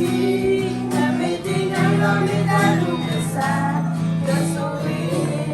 အဘျုးလီၤ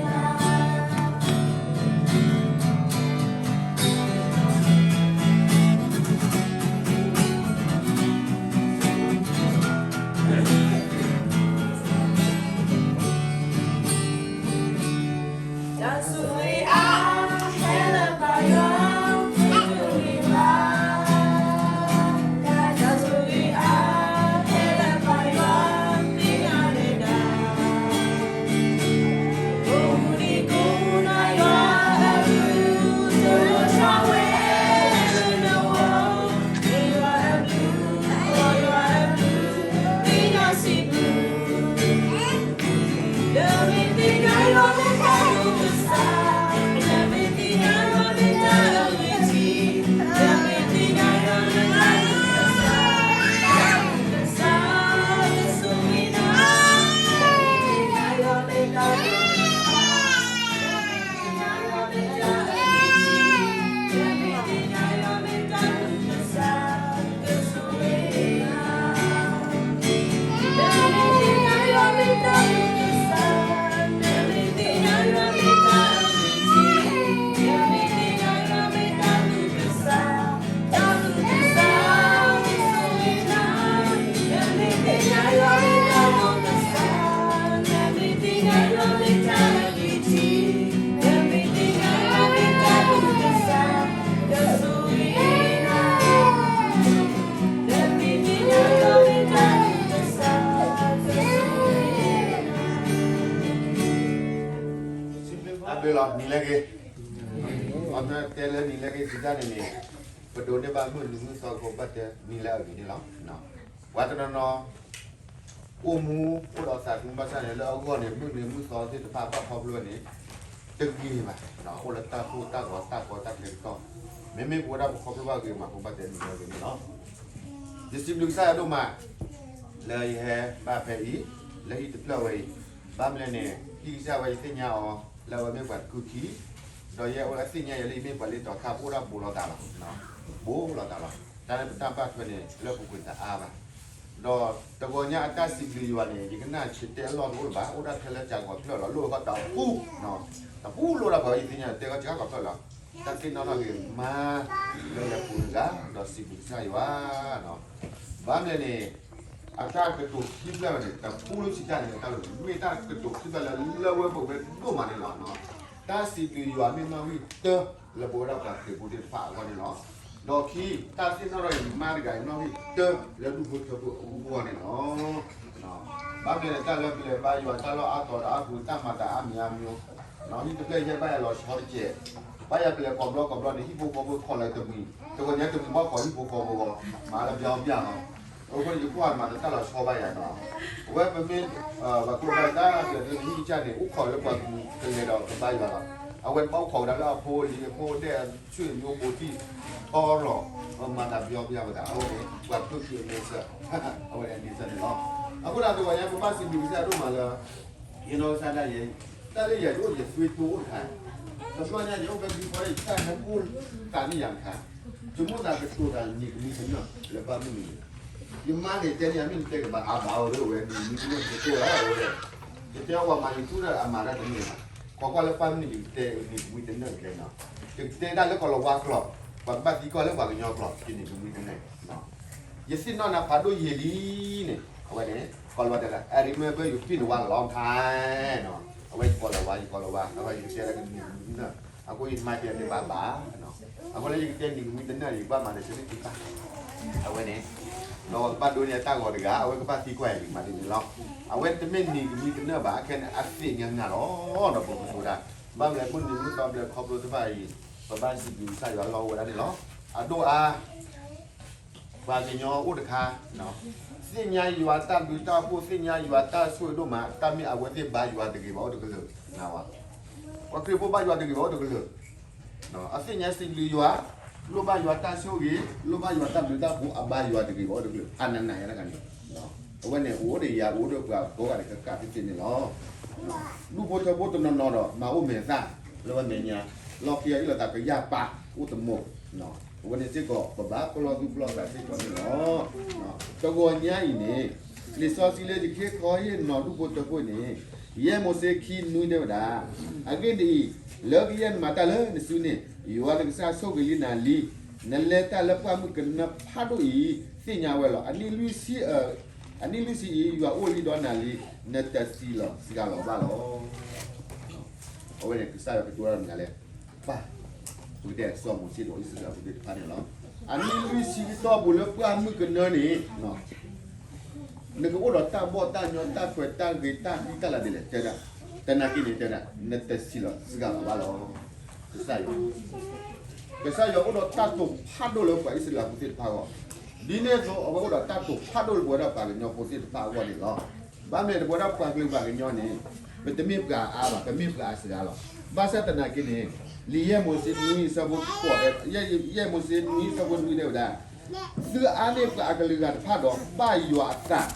နံၤလၢအဂ့ၤ, အတဲလၢနံၤလၢအဂ့ၤ စံးတၢ်န့ၣ်န့ၣ်, ပဒိးန့ၢ်ဘၣ်မုၢ်နံၤမုၢ်သီအဃိ ဘၣ်တဲနံၤလၢအဂ့ၤန့ၣ်လီၤ. ပှၤတနီၤနီၤ အိၣ်မူ အိၣ်ဒီးသးသမူဘၣ်ဆၣ်န့ၣ် လၢအဂီၢ်န့ၣ် မုၢ်နံၤမုၢ်သီသ့ၣ်တဖၣ်ဘၣ်ခီဖျိန့ၣ် တဂ့ၤဘၣ်, အိၣ်လၢတၢ်ကိၢ်တၢ်ဂီၤတၢ်ကီတၢ်ခဲကတီၢ်, မ့မ့ၢ်ပဝဲဒၣ်ပခီဖျိဘၣ်ဂ့ၤမး ပဘၣ်တဲနံၤလၢအဂ့ၤန့ၣ်လီၤ. ယစံးဘျုးကစၢ်ယွၤဒိၣ်မး လၢယဟဲဘၣ်ဖဲအံၤ လၢဟံၣ်တဖျၢၣ်ဝဲအံၤ, ဘၣ်မနုၤလဲၣ်န့ၣ် ဟံၣ်ကစၢ်ဝဲယသ့ၣ်ညါအီၤ လၢအဝဲမ့ၢ်ပှၤတကုၢ်ခံ, ဒီးယဲအဝဲသ့ၣ်ညါယၤလၢယမ့ၢ်ပှၤလ့ၤတီၤခါ ပအိၣ်ဒၣ်ဘူးလိာ်သးလီၤ, ဘူးလိာ်သးလီၤ. တၢ်လၢပတၢ်ဘၣ်ထွဲန့ၣ် လၢပူၤကွံာ်တအါဘၣ်. ဒီးတဂီၤညါအတၢ်စံးဘျုးယွၤန့ၣ် ယကနၣ်ဆံးတဲအလီၢ်တအိၣ်လၢၤဘၣ်, အိၣ်ဒၣ်ထဲလၢကၢကီၤဖျၢၣ်လီၤ, လိၣ်ဃီတပူၤ, တပူၤလိၣ်ဒၣ်ပှၤယသ့ၣ်ညါတဲဃီကၢကီၤဖျၢၣ်လီၤ. တၢ်သ့ၣ်နီၣ်ထီၣ်ဂ့ၤမး လၢယပူၤတဂၤ ဒီးစံးဘျုးကစၢ်ယွၤ ဘၣ်မနုၤလဲၣ်န့ၣ် အတၢ်ကတိၤခံဖျၢၣ်န့ၣ် တပူၤလၢဆံးတၢ်န့ၣ် တၢ်လၢမ့ၢ်တၢ်ကတိၤခံဖျၢၣ်လၢ လၢဝဲပဝဲဒိၣ်မးန့ၣ်လီၤ. တၢ်စံးဘျုးယွၤမ့ၢ်နီၣ်ဂံၢ်တၢ လၢပဝဲဒၣ်ပှၤခရံာ်ဖိသ့ၣ်တဖၣ်အဂီၢ်န့ၣ်လီၤ. ဒီးခံ တၢ်သ့ၣ်နီၣ်ထီၣ်ဂ့ၤမးတဂၤအံၤ နီၣ်ဂံၢ်တၢ လၢဒူၣ်ဖိထၢဖိအဂီၢ်န့ၣ်လီၤ. ဘၣ်မနုၤလဲၣ် တၢ်လၢပလဲၤဘါယွၤ တၢ်လီၢ်အါတီၤဒီးအါပူၤ တၢ်မၤတၢ်အါမံၤအါမံၤ, ဟံၣ်တဖျၢၣ်ယဲၢ်ဘၣ်ယၤလီၤဆီတကဲး, ဘၣ်ယၤပလဲၤကိးဘျီကိးဘျီန့ၣ် ဟံၣ်ဖိဃီဖိခိးလၢတမှံၤ, တဂီၤညါတမှံၤဘၣ်ခိးဟံၣ်ဖိဃီဖိဂီၢ်, မၤလၢဘျီဘျီလီၤ. အဃိန့ၣ် ယကွၢ်မၤတၢ်လီၤဆီဘၣ်ယၤနီၤ, အဝဲပမ့ၢ် ပှၤကျိဘၣ်တၢ်ကျဲၤဒ်န့ၣ် ဟံၣ်ကစၢ်န့ၣ် အိၣ်ခိးလၢပှၤကလဲၤဒီးကဘါယွၤလီၤ. အဝဲတဘၣ်အိၣ်ခိးဝဲဒၣ်လၢအဖိအလံၤ အဖိအဒဲၣ် အဆွေမျိုး ဘိတံၢ် ထီရီၤ, မၤတၢ်ဘျီဘျီဝဲဒၣ် အဝဲန့ၣ် ပှၤဖုၣ်ခံအမဲစၢၤ, အဝဲန့ၣ်အမဲစၢၤန့ၣ်လီၤ. အဃိဒီးတဂီၤညါ ပဘၣ်စံးဘျုးကစၢ်ဒိၣ်မးလၢ ယနီၢ်ကစၢ်ဒၣ်ယဲ, တၢ်လၢယၤယအိၣ်ယသွံၣ်တိအိၣ်တခါ, တဘျီညါယအိၣ်ဖဲဘံဖီ ယတၢ်ဟဲအိၣ်တၢ်န့ၢ်ယၤတခါ, ယမိၣ်သးကတိၤတၢ်နံၤကမံၤကနၢၣ် လၢဘၣ်မုၢ်နံၤန့ၣ်, ယမါန့ၣ်တဲန့ၢ်ယၤ မ့ၢ်နတဲကဘၣ်အါဘၣ်အီၤလၢဝဲ နံၤကမံၤကနၢၣ်ကတိၤဝဲဒၣ်ဝဲ, ယတဲအီၤပှၤမၤ YouTube ဒီးအမၤတၢ်တန့ၢ်ဘၣ်, ကွၢ်ကွၢ်လၢဘၣ်မုၢ်နံၤ ယကတဲနံၤကမံၤကနၢၣ်ကတဲနီၤ, ယကတဲဒၣ်လၢကိၤလၤဝါကျိာ်, ပှၤကဘၣ်သံကွၢ်လၢပှၤကညီကျိာ် ယနံၤကမံၤကနၢၣ် ယသ့ၣ်နီၣ်နၤဖးဒိၣ်ယံာ်လံန့ၣ်, အဝဲန့ၣ် ကိၤလၤဝါတဲလၢ I remember you been a long time, အဝဲယကိၤလၤဝါ ယကိၤလၤဝါ အဝဲယကတဲလၢကနံၤကမံၤကနၢၣ်, အဃိယမါတဲတဘၣ်ဘၣ်, အဃိလၢယကတဲနံၤကမံၤကနၢၣ် ယကဘၣ်မၤတၢ်ဆၢန့ၣ်တဘၣ်, အဝဲန့ၣ် ဒီးပှၤကဘၣ်ဒိးန့ၢ်တၢ်ဂီၤတဂၤ အဝဲကဘၣ်သံကွၢ်ယၤဒ်မးဒ်န့ၣ်လီၤ. အဝဲတမ့ၢ်နံၤကမံၤကနၢၣ်ဘၣ် အခဲန့ၣ်အသ့ၣ်ညါနၤလီၤ, ဒီးပကတိၤတၢ်, ဘၣ်မနုၤလဲၣ် မုၢ်နံၤမုၢ်သီဘျဲၣ်ခီဖျိတဖၣ်အံၤ, ပဘၣ်စံးဘျုးကစၢ်ယွၤလီၤဝဲဒၣ်န့ၣ်လီၤ. အဒိၣ်အါ ပှၤကညီအိၣ်တခါ, သ့ၣ်ညါယွၤတၢ်ဘျုးတၢ်ဖှိၣ် သ့ၣ်ညါယွၤတၢ်ဆိၣ်ဂ့ၤဒိၣ်မး, တၢ်မ့ၢ်အဝဲသ့ၣ်ဘါယွၤတဂ့ၤဘၣ်အိၣ်တကလုာ်, ပှၤခရံာ်ဖိဘါယွၤတဂ့ၤဘၣ်အိၣ်တကလုာ်, အသ့ၣ်ညါစံးဘျုးယွၤ, လိၣ်ဘၣ်ယွၤတၢ်ဆိၣ်ဂ့ၤ, လိၣ်ဘၣ်ယွၤတၢ်ဘျုးတၢ်ဖှိၣ် အဘါယွၤတဂ့ၤဘၣ်အိၣ်တကလုာ်, အနနၤယဲတဂၤန့ၣ်, အဝဲန့ၣ်အိၣ်ဒီးယၤ အိၣ်ဒီးပှၤကိးဂၤဒဲးကကးဖဲန့ၣ်လီၤ. ဒူၣ်ဖိထၢဖိတနီၤနီၤဒီး မၤအိၣ်မဲာ်သၣ် လၢဝဲမဲာ်ညါ, လီၢ်ခံအအ့ၣ်လိာ်သးကယၢ်ပာ် အိၣ်တမိၢ်, အဝဲန့ၣ်စ့ၢ်ကီး ပဘၣ်ပလီၢ်သူၣ်ပလီၢ်သးစ့ၢ်ကီးန့ၣ်လီၤ. တဂီၤညါအံၤန့ၣ် လံာ်စီဆှံလၢယကဟ့ၣ်ခီဟ့ၣ်နီၤဒူၣ်ဖိထၢဖိန့ၣ် ယဲၢ်မိၤၡ့ခံနွံတဲဝဲဒၣ်, အဂ့ၢ်ဒ်အံၤ, လၢကယဲၢ်နမၤတၢ်လၢနစုန့ၣ် ယွၤနကစၢ်ဆိၣ်ဂ့ၤလံနၤလံ. နလဲၤတၢ်လၢပှၢ်မုၢ်ကနၢဖးဒိၣ်အံၤ သ့ၣ်ညါဝဲလီၤ. အနံၣ်လွံၢ်ဆံ, အနံၣ်လွံၢ်ဆံအံၤ ယွၤအိၣ်လံဒီးနၤလံ, နတစံးလီၤစှၤလီၤဘၣ်လီၤ. အဝဲန့ၣ်ကစၢ်ယွၤကတိၤတၢ်မနုၤလဲၣ်, ပၢ်, ပကတဲစီၤမိၤၡ့ဒီးအံၣ်စရ့လးဖိသ့ၣ်တဖၣ်န့ၣ်လီၤ. အနံၣ်လွံၢ်ဆံကတီၢ်ပူၤလၢပှၢ်မုၢ်ကနၢန့ၣ် နကအိၣ်ဒီးတၢ်ဘီၣ်တၢ်ညီတၢ်ခွဲးတၢ်ဂ့ၤတၢ်သံတၢ်လၤဒ်လဲၣ် တဲဒၣ်, တနာ်က့န့ၣ်တဲဒၣ် နတစံးလီၤစှၤလီၤဘၣ်လီၤ. ကစၢ်ယွၤ ကစၢ်ယွၤအိၣ်ဒီးတၢ်တိာ်ဖးဒိၣ်လၢပှၤအံၣ်စရ့လးဖိသ့ၣ်တဖၣ်အဂီၢ်, ဒ်န့ၣ်အသိးအဝဲအိၣ်ဒီးတၢ်တိာ်ဖးဒိၣ်လၢပဝဲဒၣ်ပှၤကညီဖိသ့ၣ်တဖၣ်အဂီၢ်န့ၣ်လီၤ. ဘၣ်မနုၤလဲၣ် ပဝဲဒၣ်ပှၤကလုာ်ပှၤကညီန့ၣ် ပတမ့ၢ်ပှၤအါဘၣ်, ပမ့ၢ်ပှၤအစှၤလီၤ. ဘၣ်ဆၣ်သနာ်က့န့ၣ် လံာ်ယဲၢ်မိၤၡ့နွံအဆၢဖိဃိး, ယဲၢ်မိၤၡ့နွံအဆၢဖိနွံတဲဝဲဒၣ်, သုအါန့ၢ်ပှၤအကလုာ်ဂၤတဖၣ်ဒီး ဘၣ်ယွၤအသး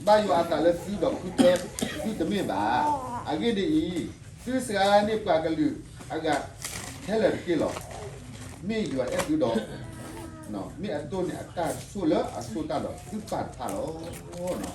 ဘၣ်ယွၤအသးလၢသုဒီးဃုထၢသုတမ့ၢ်ဘၣ်. အဂ့ၢ်ဒ်အံၤ, သုစှၤန့ၢ်ပှၤကလုာ်အဂၤခဲလၢာ်တက့ၢ်လီၤ. မ့ၢ်ယွၤအဲၣ်သုဒီး မ့ၢ်အဒိၣ်န့ၢ်အတၢ်ဆိၣ်လၢအဆိၣ်တၢ်ဒီး သုပၢ်တဖၣ်လီၤ.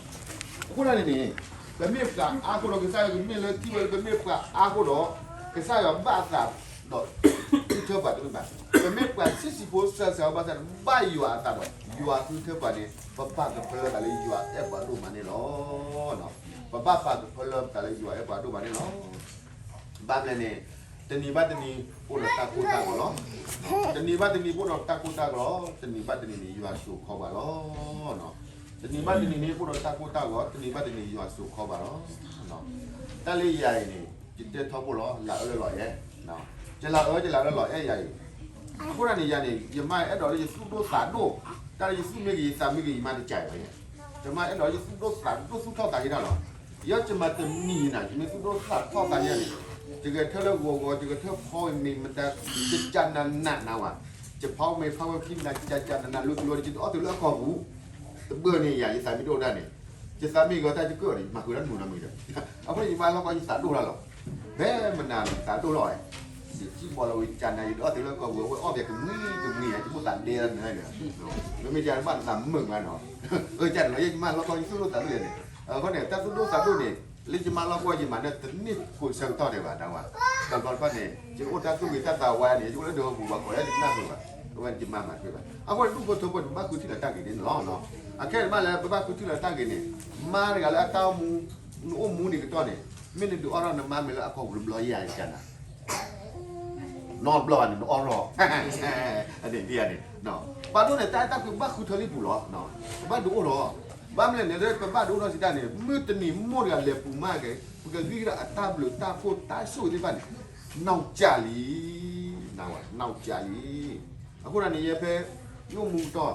အဃိန့ၣ်န့ၣ် ပမ့ၢ်ပှၤအါဃိဒီး ကစၢ်ယွၤကမ့ၢ်လၢထံၣ်ဝဲလၢပမ့ၢ်ပှၤအါဃိဒီး ကစၢ်ယွၤဘၣ်အသးဒီး ဃုထၢပှၤတမ့ၢ်ဘၣ်. ပမ့ၢ်ပှၤဆံးဆံးဖိစှၤစှၤဘၣ်ဆၣ်န့ၣ် ဘၣ်ယွၤအသးဒီး ယွၤဃုထၢပှၤန့ၣ် ပပာ်ကဖၢလၢသးလၢယွၤအဲၣ်ပှၤဒိၣ်မးန့ၣ်လီၤ. ပဘၣ်ပာ်ကဖၢလၢပသးလၢယွၤအဲၣ်ပှၤဒိၣ်မးန့ၣ်လီၤ. ဘၣ်မနုၤလဲၣ်န့ၣ် တနံၤဘၣ်တနံၤ ပအိၣ်ဒီးတၢ်ကိၢ်တၢ်ဂီၤလီၤ. တနံၤဘၣ်တနံၤ ပအိၣ်ဒီးတၢ်ကိၢ်တၢ်ဂီၤလီၤ. တနံၤဘၣ်တနံၤန့ၣ် ယွၤစိာ်ခီပှၤလီၤ. တနံၤဘၣ်တနံၤန့ၣ် ပအိၣ်ဒီးတၢ်ကိၢ်တၢ်ဂီၤ, တနံၤဘၣ်တနံၤ ယွၤစိာ်ခီပှၤလီၤ. တၢ်လၢယၤအံၤန့ၣ် ယတဲထီဘိလီၤ, လၢအၢလီၤအဲၣ်, ယလၢအၢ ယလၢအၢလီၤအဲၣ်ယၤအံၤ, အဃိန့ၣ်န့ၣ် ယၤန့ၣ် ယမါအဲၣ်ဒိးလၢယသူၣ်ဒိၣ်သးဒိၣ်, တၢ်လၢယသူၣ်မ့ၢ်ဂ့ၤ ယသးမ့ၢ်ဂ့ၤ ယမါတကးအံၤဘၣ်. ယမါအဲၣ်ဒိးလၢယသူၣ်ဒိၣ်သးဒိၣ် သူၣ်ထီၣ်သးယဲၢ်တၢ်လီၤ. ယဲယမၤတနံၤနၤ ယမ့ၢ်သူၣ်ဒိၣ်သးထီၣ်သးယဲၢ်န့ၣ်, ယဂဲၤထၢလၢဂီၤဂီၤ ယကထၢဖီမ့ၤမတၤ ကကနးနးနးဝဲ, ယဖီမ့ၤဖီဝဲခံမတၤ ကကနးနး လိၤကလိၤ ယတအီၣ်တုၤလၢအကီၢ်ပူၤ, တဘျီန့ၣ်ယၤ ယသးမ့ၢ်ဒိၣ်ဒၣ်န့ၣ်, ယသးမ့ၢ်ဂ့ၤတၢ်ယကၢၣ်ဒီး ယမၤဃုာ်တၢ်တမုာ်နီတမံၤဒီး, အဃိန့ၣ် ယမါလီၢ်ကီၢ် ယသးဒိၣ်တၢ်လီၤ. ဖဲမနၤန့ၣ် ယသးဒိၣ်လီၤဝဲ, ယစံၣ်ဘီလီၤဝဲ ယကနၤ ယတအီၣ်တုၤလၢကီၢ်ပူၤ အဝဲအီၣ်ပှဲၤကမှံကမှံ ယမိၢ်သးဒဲလီၤန့ၣ်, မ့မ့ၢ်ယၤတဘၣ်သးမုာ်မးနီၤ, အကန့ၣ်လီၤ ယမါလီၢ်ကီၢ် ယသူၣ်ဒိၣ်သးဒိၣ်ယၤန့ၣ်, အဃိန့ၣ် တၢ်သူၣ်ဒိၣ်သးဒိၣ်န့ၣ် လၢယမါလီၢ်ကီၢ် ယမၤန့ၢ်တန့ၢ်ကိးဆၢကတီၢ်ဒံးဘၣ် နဝဲ, တဘျီတခီၣ်န့ၣ် ယအိၣ်တၢ်သူၣ်ဂ့ၤတၢ်သးဝါန့ၣ် ယအိၣ်လၢဒၢးပူၤ ပှၤကိးလၢယတနၢ်ပၢၢ်ဘၣ်, အဝဲန့ၣ်ယမါမၤထွဲဘၣ်. အဃိန့ၣ် ဒူၣ်ဖိထၢဖိန့ၣ် ပဘၣ်ဃုထံၣ်လၢတၢ်ဂ့ၤန့ၣ်လီၤ. အခဲအံၤမးလၢ ပဘၣ်ဃုထံၣ်လၢတၢ်ဂ့ၤန့ၣ်, မါတဂၤလၢအတၢ်အိၣ်မူ, နအိၣ်မူဒံးကတီၢ်န့ၣ်, မ့ၢ်နဒုးအီၣ်ထီၣ်နမါမ့ၤလၢအကီၢ်ပူၤတဘျီယၤ ယကနၤ နီတဘျီဘၣ်န့ၣ် နအီၣ်ထီၣ်, အန့ၣ်ဒ်န့ၣ်, ပှၤဒိၣ်န့ၣ် တၢ်အဲၣ်တၢ်ကွံဘၣ်ဃုထၢလံပူၤလီၤ. ပဘၣ်ဒုးအိၣ်ထီၣ်, ဘၣ်မနုၤလဲၣ်န့ၣ် ပဘၣ်ဒုးအိၣ်ထီၣ်စံးတၢ်န့ၣ် မုၢ်တနံၤမိၢ်တဂၤလဲၤပူၤမးက့ၤ ပကဂံၢ်ကဒီးအတၢ်ဘျုးတၢ်ဖှိၣ်တၢ်ဆိၣ်ဂ့ၤသ့ၣ်တဖၣ်န့ၣ်, နီၢ်ကၠးလံ, နဝဲ, နီၢ်ကၠးလံ. အဃိန့ၣ် ယဲဖဲ ယအိၣ်မူကတီၢ်,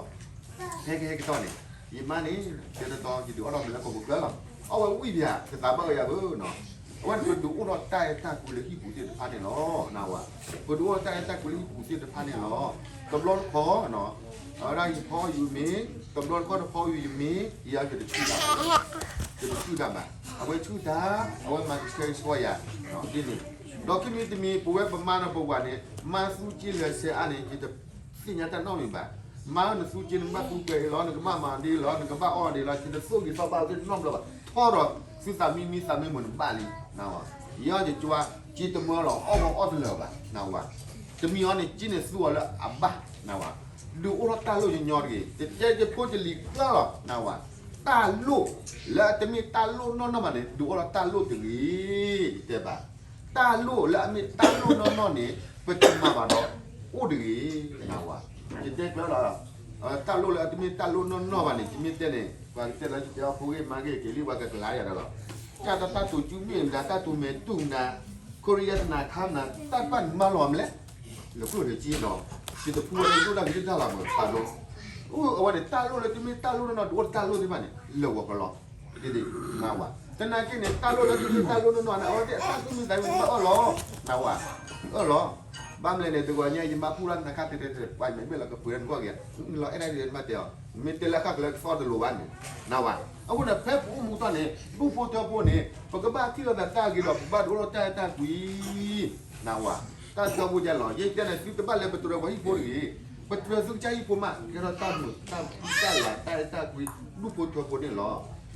ဟဲကဟဲကတီၢ်န့ၣ်, ယမါန့ၣ် တဲတီတီ ယဒုးအီၣ်ထီၣ်မ့ၤလၢကီၢ်ပူၤကျၢၤလီၤ. အီၣ်ဝဲဝံၣ်ပၠး တသးဘၣ်ဝဲယၤဧၢနီၤ. အဝဲန့ၣ် ပဒုးအိၣ်ထီၣ်တၢ်အဲၣ်တၢ်ကွံလၢဟံၣ်ပူၤသ့ၣ်တဖၣ်န့ၣ်လီၤ. နဝဲ, ပဒုးအိၣ်ထီၣ်တၢ်အဲၣ်တၢ်ကွံလၢဟံၣ်ပူၤသ့ၣ်တဖၣ်န့ၣ်လီၤ. တဘျီတခီၣ် အဝဲဒၣ်ယဖီအီၣ်ယမ့ၤ, တဘျီတခီၣ်တဖီအီၣ်ယမ့ၤ ယၤကတဆူၣ်တၢ်ဘၣ်, ကတဆူၣ်တၢ်ဘၣ်. အဝဲဆူၣ်တၢ်, အဝဲမၤကဆှဲကဆှီယၤ, ဒ်န့ၣ်, ဒီးခံမံၤတမံၤ ပဝဲပမါဒီးပဝၤန့ၣ် မါသူက့လၢာ်ဆဲးအါန့ၣ် ယတသ့ၣ်ညါတၢ်နီတမံၤဘၣ်. မါနသူက့ နကဘၣ်သူပှဲၤအံၤလီၤ, နကဘၣ်မၤဒ်အံၤလီၤ, နကဘၣ်အီၣ်ဒ်အံၤလီၤ, ယတသိၣ်က့ၤသီဘၣ်အီၤသ့ၣ်နီတဘျီဘၣ်. ထီဒီးသုသးမံမံသးမံမုာ်နဘၣ်လံ, နဝဲ. ယဲယကွၢ် က့တမၢလီၤ အီၣ်ဂီၤအီၣ်တလၢာ်ဘၣ်, နဝဲ. တမံၤအီၤန့ၣ် က့န့ၣ်သူအီၤလၢအဘၣ်, နဝဲ. ဒုးအိၣ်ထီၣ်တၢ်လိၣ်ညီညီတဂ့ၤ, တကဲယဖိတလံၤကျါလီၤ, နဝဲ. တၢ်လိၣ်လၢအတမ့ၢ်တၢ်လိၣ်နီၢ်နီၢ်ဘၣ်န့ၣ် ဒုးအိၣ်ထီၣ်တၢ်လိၣ်တဂ့ၤ, ယတဲဘၣ်. တၢ်လိၣ်လၢအမ့ၢ်တၢ်လိၣ်နီၢ်နီၢ်န့ၣ် ပတမၤဘၣ်ဒီး အိၣ်တဂ့ၤ, နဝဲ. ယတဲကျၢၤလီၤ, တၢ်လိၣ်လၢအတမ့ၢ်တၢ်လိၣ်နီၢ်နီၢ်ဘၣ်န့ၣ် ယမ့ၢ်တဲန့ၣ် ပှၤကတဲလၢယတဲအီၤဖိဂ့ၢ်မါဂ့ၢ်က့ၤလံ ပှၤကကလၤယၤဒီးလီၤ. တၢ်တၢ်တိာ်ကူမ့ၢ်မတၤ တၢ်တိာ်မဲာ်တူၢ်မတၤ ခိရံယါတနၤခါမနၤ တၢ်တဖၣ်န့ၣ်မၤလီၤမလဲၣ်, လၢကျိၣ်လၢစ့ဒီး ယတဖူဝဲလၢယဒိၣ်တၢ်ဂ့ၤတၢ်လီၤမး ပာ်ဒိၣ်. အဝဲန့ၣ် တၢ်လိၣ်လၢတမ့ၢ်တၢ်လိၣ်နီၢ်နီၢ် ဒုးအိၣ်တၢ်လိၣ်သ့ၣ်တဖၣ်န့ၣ် လၢာ်ဂီၤကလီၤ, ဒ်န့ၣ်, နဝဲ. သနာ်က့န့ၣ် တၢ်လိၣ်လၢတမ့ၢ်တၢ်လိၣ်နီၢ်နီၢ်န့ၣ် အဝဲသ့ၣ်အတၢ်သူၣ်မံသးမံန့ၣ် အၢၣ်လီၤ, နဝဲ, အၢၣ်လီၤ. ဘၣ်မနုၤလဲၣ်န့ၣ် တဂီၤညါအံၤ ယမါဖူလၢနခါတဲတဲတဲ ပှၤမ့ၢ်မ့ၢ်လီၤကပှ့ၤလၢနဂီၢ်က့ၤ, လီၤအဲၣ်ဒၣ်ဒ်မါတဲအီၤ, မ့ၢ်တဲလၢဃၣ်ကလၢကသီတလိၤဘၣ်န့ၣ်, နဝဲ. အဃိန့ၣ် ဖဲပအိၣ်မူတီၢ်န့ၣ် ဒူၣ်ဖိထၢဖိန့ၣ် ပကဘၣ်ထံၣ်လိာ်သးတၢ်ဂ့ၤဒီး ပဘၣ်ဒုးအိၣ်ထီၣ်တၢ်အဲၣ်တၢ်ကွံ, နဝဲ. တၢ်ဆၢဖိကဲလီၤ, ယတဲန့ၣ် သုတဘၣ်လဲၤပတြၢၤပှၤဟံၣ်ဖိတဂ့ၤ, ပတြၢၤသုကစၢ်ဟံၣ်ဖိမး ကဲထီၣ်တၢ်မုာ်တၢ်ပှံတၢ်လၤတၢ်အဲၣ်တၢ်ကွံ ဒူၣ်ဖိထၢဖိန့ၣ်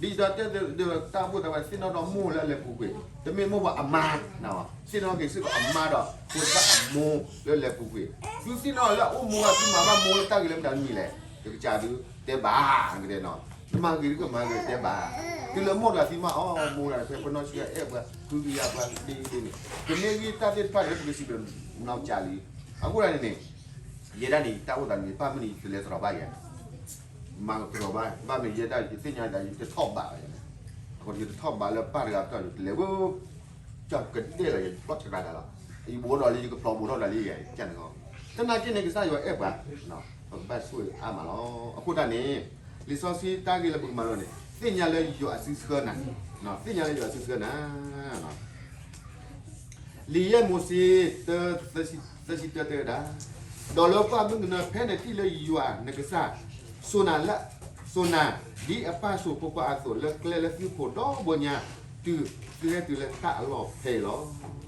လီၤ. ဒ်သိးတဲဒီးတၢ်အိၣ်ဖှိၣ်သးဝဲသ့ၣ်နီၣ်ထီၣ်မိၢ်လၢအလဲၤပူၤကွံာ် တမ့ၢ်မိၢ်ပှၤအမါ, သ့ၣ်နီၣ်ထီၣ်က့ၤစ့ၢ်ကီးအမါဒီး ဖိသၣ်အမိၢ်လၢအလဲၤပူၤကွံာ်, သုသ့ၣ်နီၣ်လၢအအိၣ်မူဘၣ် သုမၤဘၣ်မိၢ်လၢတၢ်ဂ့ၤလၢမတၤတမံၤလဲၣ်, တကစၢ်ဒုးတဲဘၣ်, ကတဲနီၤ, နမၤဂ့ၤဒုးကမၤဂ့ၤတဲဘၣ်, တုၤလၢမိၢ်တဂၤသံမး အီ မိၢ်တဂၤဖဲပနီၢ်ဆံးအအဲၣ်ပှၤ ဃုကယၤပှၤဒ်န့ၣ်, ကမ့ၢ်ဂ့ၢ်တၢ်သ့ၣ်တဖၣ်န့ၣ် ပကစံးဘျုးနီၢ်ကစၢ်လံ. အဃိဒၣ်န့ၣ်န့ၣ် ယဲဒၣ်န့ၣ် တၢ်အိၣ်သးန့ၣ် ယပၢ်မုၢ်န့ၣ် ယတလဲၤသရီဘၣ်ယဲ, မၤကသရီဘၣ်, ဘၣ်မ့ၢ်ယဲဒၣ်ယသ့ၣ်ညါဒၣ် ယတထီၣ်ဘးဘၣ်ယဲ, အဃိယတထီၣ်ဘးလၢပၢ်တဂၤပတီၢ် ယတလဲၤဝဲ, ကၠီကဒဲၣ်လီၤ ယဖျီၣ်ဆဲးတၢ်လီၤ, ယဘူးထီၣ်လံ ယကဖျီဘူးထီၣ်တၢ်လံယဲ ကန့ၣ်ဃီ, သနာ်က့န့ၣ် ကစၢ်ယွၤအဲၣ်ပှၤ, ပကဘၣ်ဆိၣ်ဂ့ၤအါမးလီၤ. အဃိဒၣ်န့ၣ် လံာ်စီဆှံတၢ်ဂ့ၢ်လၢပကမၤလိန့ၣ် သ့ၣ်ညါလၢယွၤအစုဆှၢနၤ, သ့ၣ်ညါလၢယွၤအစုဆှၢနၤ လံာ်ယဲၢ်မိၤၡ့ တၢ သၢဆံတၢတဲဝဲဒၣ်, ဒီးလၢပှၢ်မုၢ်ကနၢ ဖဲနထံၣ်လၢယွၤနကစၢ် စိာ်နၤလၢ, စိာ်နၤ ဒ်အပၢ်စိာ်ဖိခွါအသိး လၢကျဲလၢသုခိၣ်ဒီဘိညါ, တုၤသုဟဲတုၤလၢတၢ်အလီၢ်ဖဲအံၤလ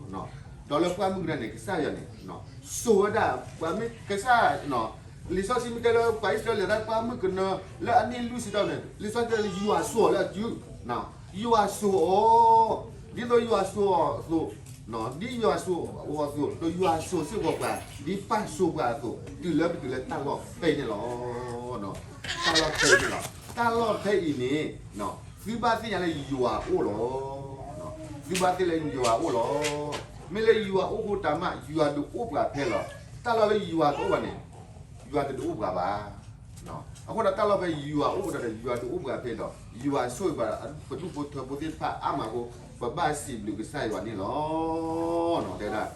ီၤ. ဒီးလၢပှၢ်မုၢ်ကနၢန့ၣ် ကစၢ်ယွၤန့ၣ် စိာ်ဝဲဒၣ် ပှၤမ့ၢ်ကစၢ် လံာ်စီဆှံမ့ၢ်တဲလၢပှၤအံၣ်စရ့လးလဲၤတၢ်ပှၢ်မုၢ်ကနၢ လၢအနံၣ်လွံၢ်ဆံတီၢ်န့ၣ် လံာ်စီဆှံတဲလၢယွၤစိာ်အီၤလၢအစု, ယွၤစိာ်အီၤ, ဒ်သိးယွၤစိာ်အီၤအသိး, ဒ်ယွၤစိာ်အီၤအသိး ဒီးယွၤစိာ်စ့ၢ်ကီးပှၤ ဒ်ပၢ်စိာ်ပှၤအသိး တုၤလၢပတုၤလၢတၢ်လီၢ်ဖဲအံၤန့ၣ်လီၤ. တၢ်လီၢ်ဖဲအံၤန့ၣ်လီၤ. တၢ်လီၢ်ဖဲအံၤန့ၣ် သုဘၣ်သ့ၣ်ညါလၢယွၤအိၣ်လီၤ. သုဘၣ်သ့ၣ်လၢယွၤအိၣ်လီၤ. မ့ၢ်လၢယွၤအိၣ်ဃိတၢ်မး ယွၤဒုးအိၣ်ပှၤဖဲလီၤ. တၢ်လီၢ်လၢယွၤတအိၣ်ဘၣ်န့ၣ် ယွၤတဒုးအိၣ်ပှၤဘၣ်. အဃိဒီးတၢ်လီၢ်ဖဲယွၤအိၣ်ဒီး ယွၤဒုးအိၣ်ပှၤဖဲဒီး ယွၤဆိၣ်ဂ့ၤပှၤ ပဒူၣ်ဖိထၢဖိသ့ၣ်တဖၣ်အါမးအဃိ ပဘၣ်စံးဘျုးကစၢ်ယွၤန့ၣ်လီၤ. တဲဝဲဒၣ်,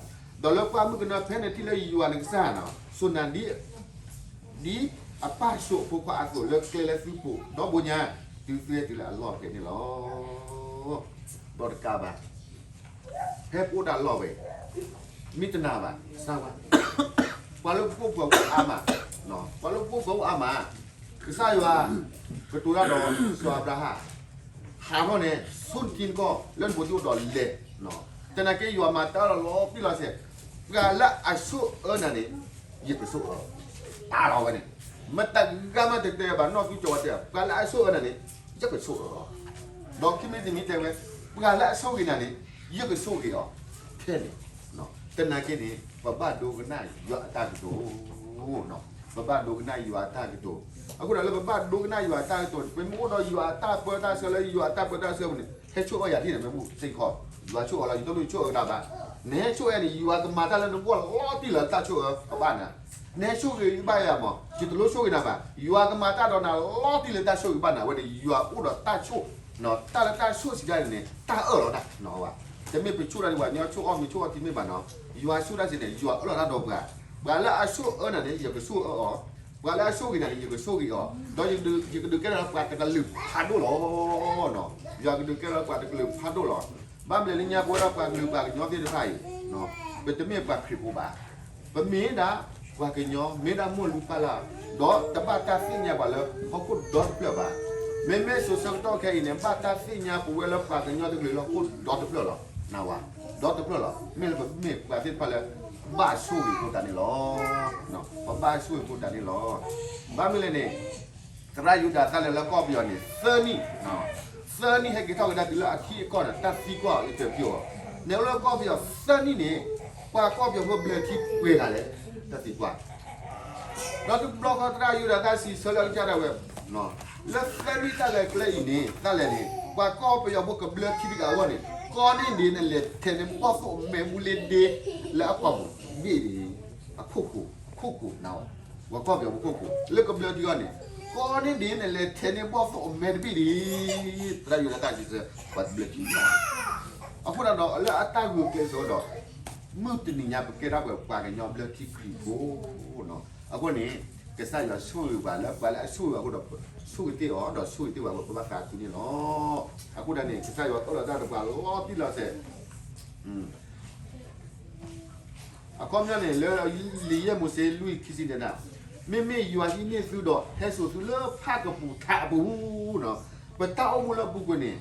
ဒီးလၢပှၢ်မုၢ်ကနၢ ဖဲနထံၣ်လၢယွၤနကစၢ်န့ၣ် စိာ်နၤဒ် ဒ်အပၢ်စိာ်အဖိခွါအသိး လၢကျဲလၢသုခိၣ်ဒီဘိညါ တုၤသုဟဲတုၤလၢအလီၢ်ဖဲန့ၣ်လီၤ. ဒီးတကးဘၣ် ဖဲပအိၣ်တၢ်လီၢ်ဝဲ မ့ၢ်တနာ်ဘၣ် စၢ်ဝါ, ပှၤလၢပခိၣ်ပှၤအိၣ်အါမး, ပှၤလၢပခိၣ်ပှၤအိၣ်အါမး, ကစၢ်ယွၤ ကတိၤတၢ်ဒီးစီၤအၤဘြၤဟၣ်, ဟးထီၣ်န့ၣ် ဆူနထံနကီၢ်လၢနဖိသ့ၣ်အိၣ်ဒီးလဲၤ, သနာ်က့ယွၤမၤတၢ်လီၤလီၤတံၢ်လီၤဆဲး, ပှၤလၢအဆိၣ်အၢနၤန့ၣ် ယကဆိၣ်အၢ, တၢ်လီၤဝဲန့ၣ်, မတၤဂၤမးတတဲဘၣ် နီၢ်သူကၠီၤဝဲတဲ ပှၤလၢအဆိၣ်အၢနၤန့ၣ် ယကဆိၣ်အၢအီၤ, ဒီးခံမံၤတမံၤတဲဝဲ, ပှၤလၢအဆိၣ်ဂ့ၤနၤန့ၣ် ယကဆိၣ်ဂ့ၤအီၤ, ထဲန့ၣ်, သနာ်က့န့ၣ် ပဘၣ်ဒိကနၣ်ယွၤအတၢ်ကတိၤ ပဘၣ်ဒိကနၣ်ယွၤအတၢ်ကတိၤ, အဃိဒီးလၢပဘၣ်ဒိကနၣ်ယွၤအတၢ်ကတိၤ ပမ့ၢ်အိၣ်ဒီးယွၤအတၢ်ပၢတၢ်ဆှၢလၢယွၤအတၢ်ပၢတၢ်ဆှၢပူၤန့ၣ် ဟဲဆိၣ်အၢယၤဒ်န့ၣ် မ့ၢ်မူစ့ၢ်ကီး, ယွၤဆိၣ်အၢလီၤ ယတလိၣ်ဆိၣ်အၢကဒါဘၣ်, နဟဲဆိၣ်အၢန့ၣ် ယွၤကမၤတၢ်လၢနဂီၢ်လီၤတံၢ်လီၤ တၢ်ဆိၣ်အၢအဘၣ်နၤ, နဟဲဆိၣ်ဂ့ၤဘၣ်ယၤမး ယတလိၣ်ဆိၣ်ဂ့ၤနၤဘၣ်, ယွၤကမၤတၢ်ဒီးနၤလီၤတံၢ်လၢတၢ်ဆိၣ်ဂ့ၤဘၣ်နၤဝဲန့ၣ် ယွၤအိၣ်ဒီးတၢ်ဆိၣ်, တၢ်လၢတၢ်ဆိၣ်စံးဒ်န့ၣ် တၢ်အၢၣ်လီၤတၢ်, တမ့ၢ်ပဆိၣ်တၢ်ဒ်ပှၤကညီဆိၣ်အီၣ်မ့ၤဆိၣ်အီထံမ့ၢ်ဘၣ်နီၤ, ယွၤဆိၣ်တၢ်စံးန့ၣ် ယွၤအၢၣ်လီၤတၢ်ဒီးပှၤ, ပှၤလၢအဆိၣ်အၢနၤန့ၣ် ယကဆိၣ်အၢအီၤ, ပှၤလၢအဆိၣ်ဂ့ၤနၤန့ၣ် ယကဆိၣ်ဂ့ၤအီၤ, ဒီးယကဒုးကဲထီၣ်ပှၤတကလုာ်ဖးဒိၣ်လီၤ, ယွၤကဒုးကဲထီၣ်ပှၤတကလုာ်ဖးဒိၣ်လီၤ, ဘၣ်မနုၤလၢညါပဝဲဒၣ်ပှၤကလုာ်ပှၤကညီသ့ၣ်တဖၣ်အံၤ, ပတမ့ၢ်ပှၤခရံာ်ဖိဘၣ်, ပမ့ၢ်ဒၣ်ပှၤကညီ မ့ၢ်ဒၣ်မိၢ်လုၢ်ပၢ်လၢ်, ဒီးတဘၣ်တၢ်သ့ၣ်ညါပှၤလၢဟီၣ်ခိၣ်ဒီတဖျၢၣ်ဘၣ်, မ့မ့ၢ်စိၤဆၢကတီၢ်ခဲအံၤန့ၣ် ဘၣ်တၢ်သ့ၣ်ညါပဝဲလၢပှၤကညီတကလုာ်လၢဟီၣ်ခိၣ်ဒီတဖျၢၣ်လီၤ, နဝၤ, ဒီတဖျၢၣ်လီၤ, မ့ၢ်လၢပမ့ၢ်ပှၤသ့ၣ်တဖၣ်လၢ ဘၣ်ဆိၣ်ဂ့ၤဖိတၢ်န့ၣ်လီၤ, ပဘၣ်ဆိၣ်ဂ့ၤဖိတၢ်န့ၣ်လီၤ, ဘၣ်မနုၤလဲၣ်န့ၣ် သရၣ်ယူဒၤသၣ်လဲၤလၢကီၢ်ပယီၤန့ၣ် သၢနံၣ်, သၢနံၣ်ဟဲက့ၤထီၣ်ကဒါတုၤလၢအခံအကီၢ်န့ၣ် တၢ်သံကွၢ်အီၤအံၤတပျိအီၤ, နဲလၢကီၢ်ပယီၤသၢနံၣ်န့ၣ် ပှၤကီၢ်ပယီၤဖိဘျၢထံပှဲၤဂၤလဲၣ်, တၢ်သံကွၢ်, ဒီးတဘျီဃီသရၣ်ယူဒၤသၣ်စံးဆၢလၢအကစၢ်ဒၣ်ဝဲ လၢသၢနံၣ်တၢ်လဲၤကျဲအံၤန့ၣ် သၣ်လဲၤန့ၣ် ပှၤကီၢ်ပယီၤဖိကဘျၢထံတဂၤအဂီၢ်န့ၣ် ကိးန့ၢ်ဒ်နလဲၤထဲးန့ၢ်ဘီၣ်သိၣ်အမဲမူလ့ဒ့ လၢအပှၢ်ပူၤတဘ့ၣ်ဒံး, အခိၣ်ကိၤ, အခိၣ်ကိၤနဝၤ, ပှၤကီၢ်ပယီၤဖိခိၣ်ကိၤ လၢကဘျၢထံအဂီၢ်န့ၣ် ကိးန့ၢ်ဒ်နလဲၤထဲးန့ၢ်ဘီၣ်သိၣ်အမဲတဘ့ၣ်ဒံး, သရၣ်ယူဒၤသၣ်စံးဆၢ ပှၤတဘျၢထံန့ၣ် အဃိဒီး လၢအတၢ်ဂုာ်ကျဲးစၢးဒီး မုၢ်တနံၤညါပကဲထီၣ်ပှၤကညီဘျၢထံခရံာ်ဖိ, အဃိန့ၣ် ကစၢ်ယွၤဆိၣ်ဂ့ၤပှၤလၢပှၤလၢအဆိၣ်ဂ့ၤအဃိဒီး ဆိၣ်ဂ့ၤတ့ၢ်အီၤ ဒီးဆိၣ်ဂ့ၤတ့ၢ်ပှၤဝဲပဘၣ်သးခုန့ၣ်လီၤ. အဃိဒၣ်န့ၣ် ကစၢ်ယွၤအၢၣ်လီၤတၢ်ဒီးပှၤလီၤတံၢ်လီၤဆဲး အခီပညီန့ၣ် လၢလံာ်ယဲၢ်မိၤၡ့လွံၢ်ခံဆံန့ၣ်ဒၣ်, မ့မ့ၢ်ယွၤဟံးန့ၢ်သုဒီးဟဲစိာ်သုလၢဖၣ်ကပူၤထးအပူၤ, ပတၢ်အိၣ်မူလၢအပူၤကွံာ်န့ၣ်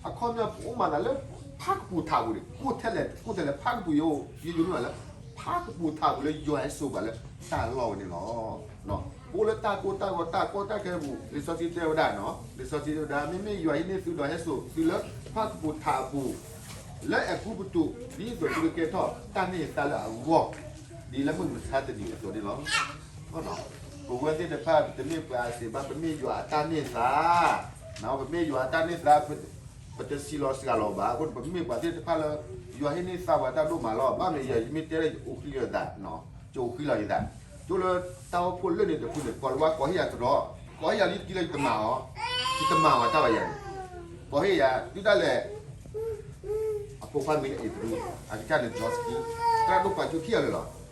အခီပညီပအိၣ်မၤသးလၢဖၣ်ကပူၤထးအပူၤန့ၣ် ကိၢ်ထဲလဲၣ် ကိၢ်ထဲလဲၣ် ဖၣ်ကပူၤယိယိန့ၣ်လၢ ဖးကပူၤထးပူၤလၢယွၤဟဲစိာ်ပှၤလၢတၢ်လီၢ်ဝဲန့ၣ်လီၤ. ပအိၣ်လၢတၢ်ကိၢ်တၢ်ဂီၤတၢ်ကီတၢ်ခဲအပူၤ လံာ်စီဆှံတဲဝဲဒၣ်, လံာ်စီဆှံတဲဝဲဒၣ် မ့မ့ၢ်ယွၤဟံးန့ၢ်သုဒီးဟဲစိာ်သုလၢဖးကပူၤထးပူၤ လၢအဲၤကူပတူး ဒ်သိးသုကကဲထီၣ်တၢ်န့ၢ်သါလၢအဂီၢ် ဒ်လၢမုၢ်မဆါတနံၤအသိးန့ၣ်လီၤ. ပဝဲသ့ၣ်တဖၣ်ပတမ့ၢ်ပှၤအစံးဘၣ် ပမ့ၢ်ယွၤအတၢ်န့ၢ်သါ, ပမ့ၢ်ယွၤအတၢ်န့ၢ်သါ ပတစံးလီၤစှၤလီၤဘၣ်. အဃိန့ၣ် ပမ့ၢ်ပှၤသ့ၣ်တဖၣ်လၢ ယွၤဟံးန့ၢ်သါပှၤတၢ်ဒိၣ်မးလီၤ. ဘၣ်မနုၤယၤ ယမ့ၢ်တဲလၢယအိၣ်ဃံလီၤယသး, ယအိၣ်ဃံလီၤယသး, ကၠိလၢတၢ်အိၣ်ဖှိၣ်လၢန့ၣ်တဖုန့ၣ် ကိးလၢဝဲကိးဟ့ၣ်ယၤတရီ, ကိးဟ့ၣ်ယၤလံတကံလၢယတမၤအီၤ, ယတမၤအီၤတၢ်ဘၣ်ယၤန့ၣ်, ကိးဟ့ၣ်ယၤ တုၤဒၣ်လဲာ် အဖိခွါမံၤန့ၣ် အ့ၣ်တရူ, အကစၢ်န့ၣ် John Ski, သရၣ်ဒိၣ်ပှၤကၠိခံဂၤလၢာ်လီၤ.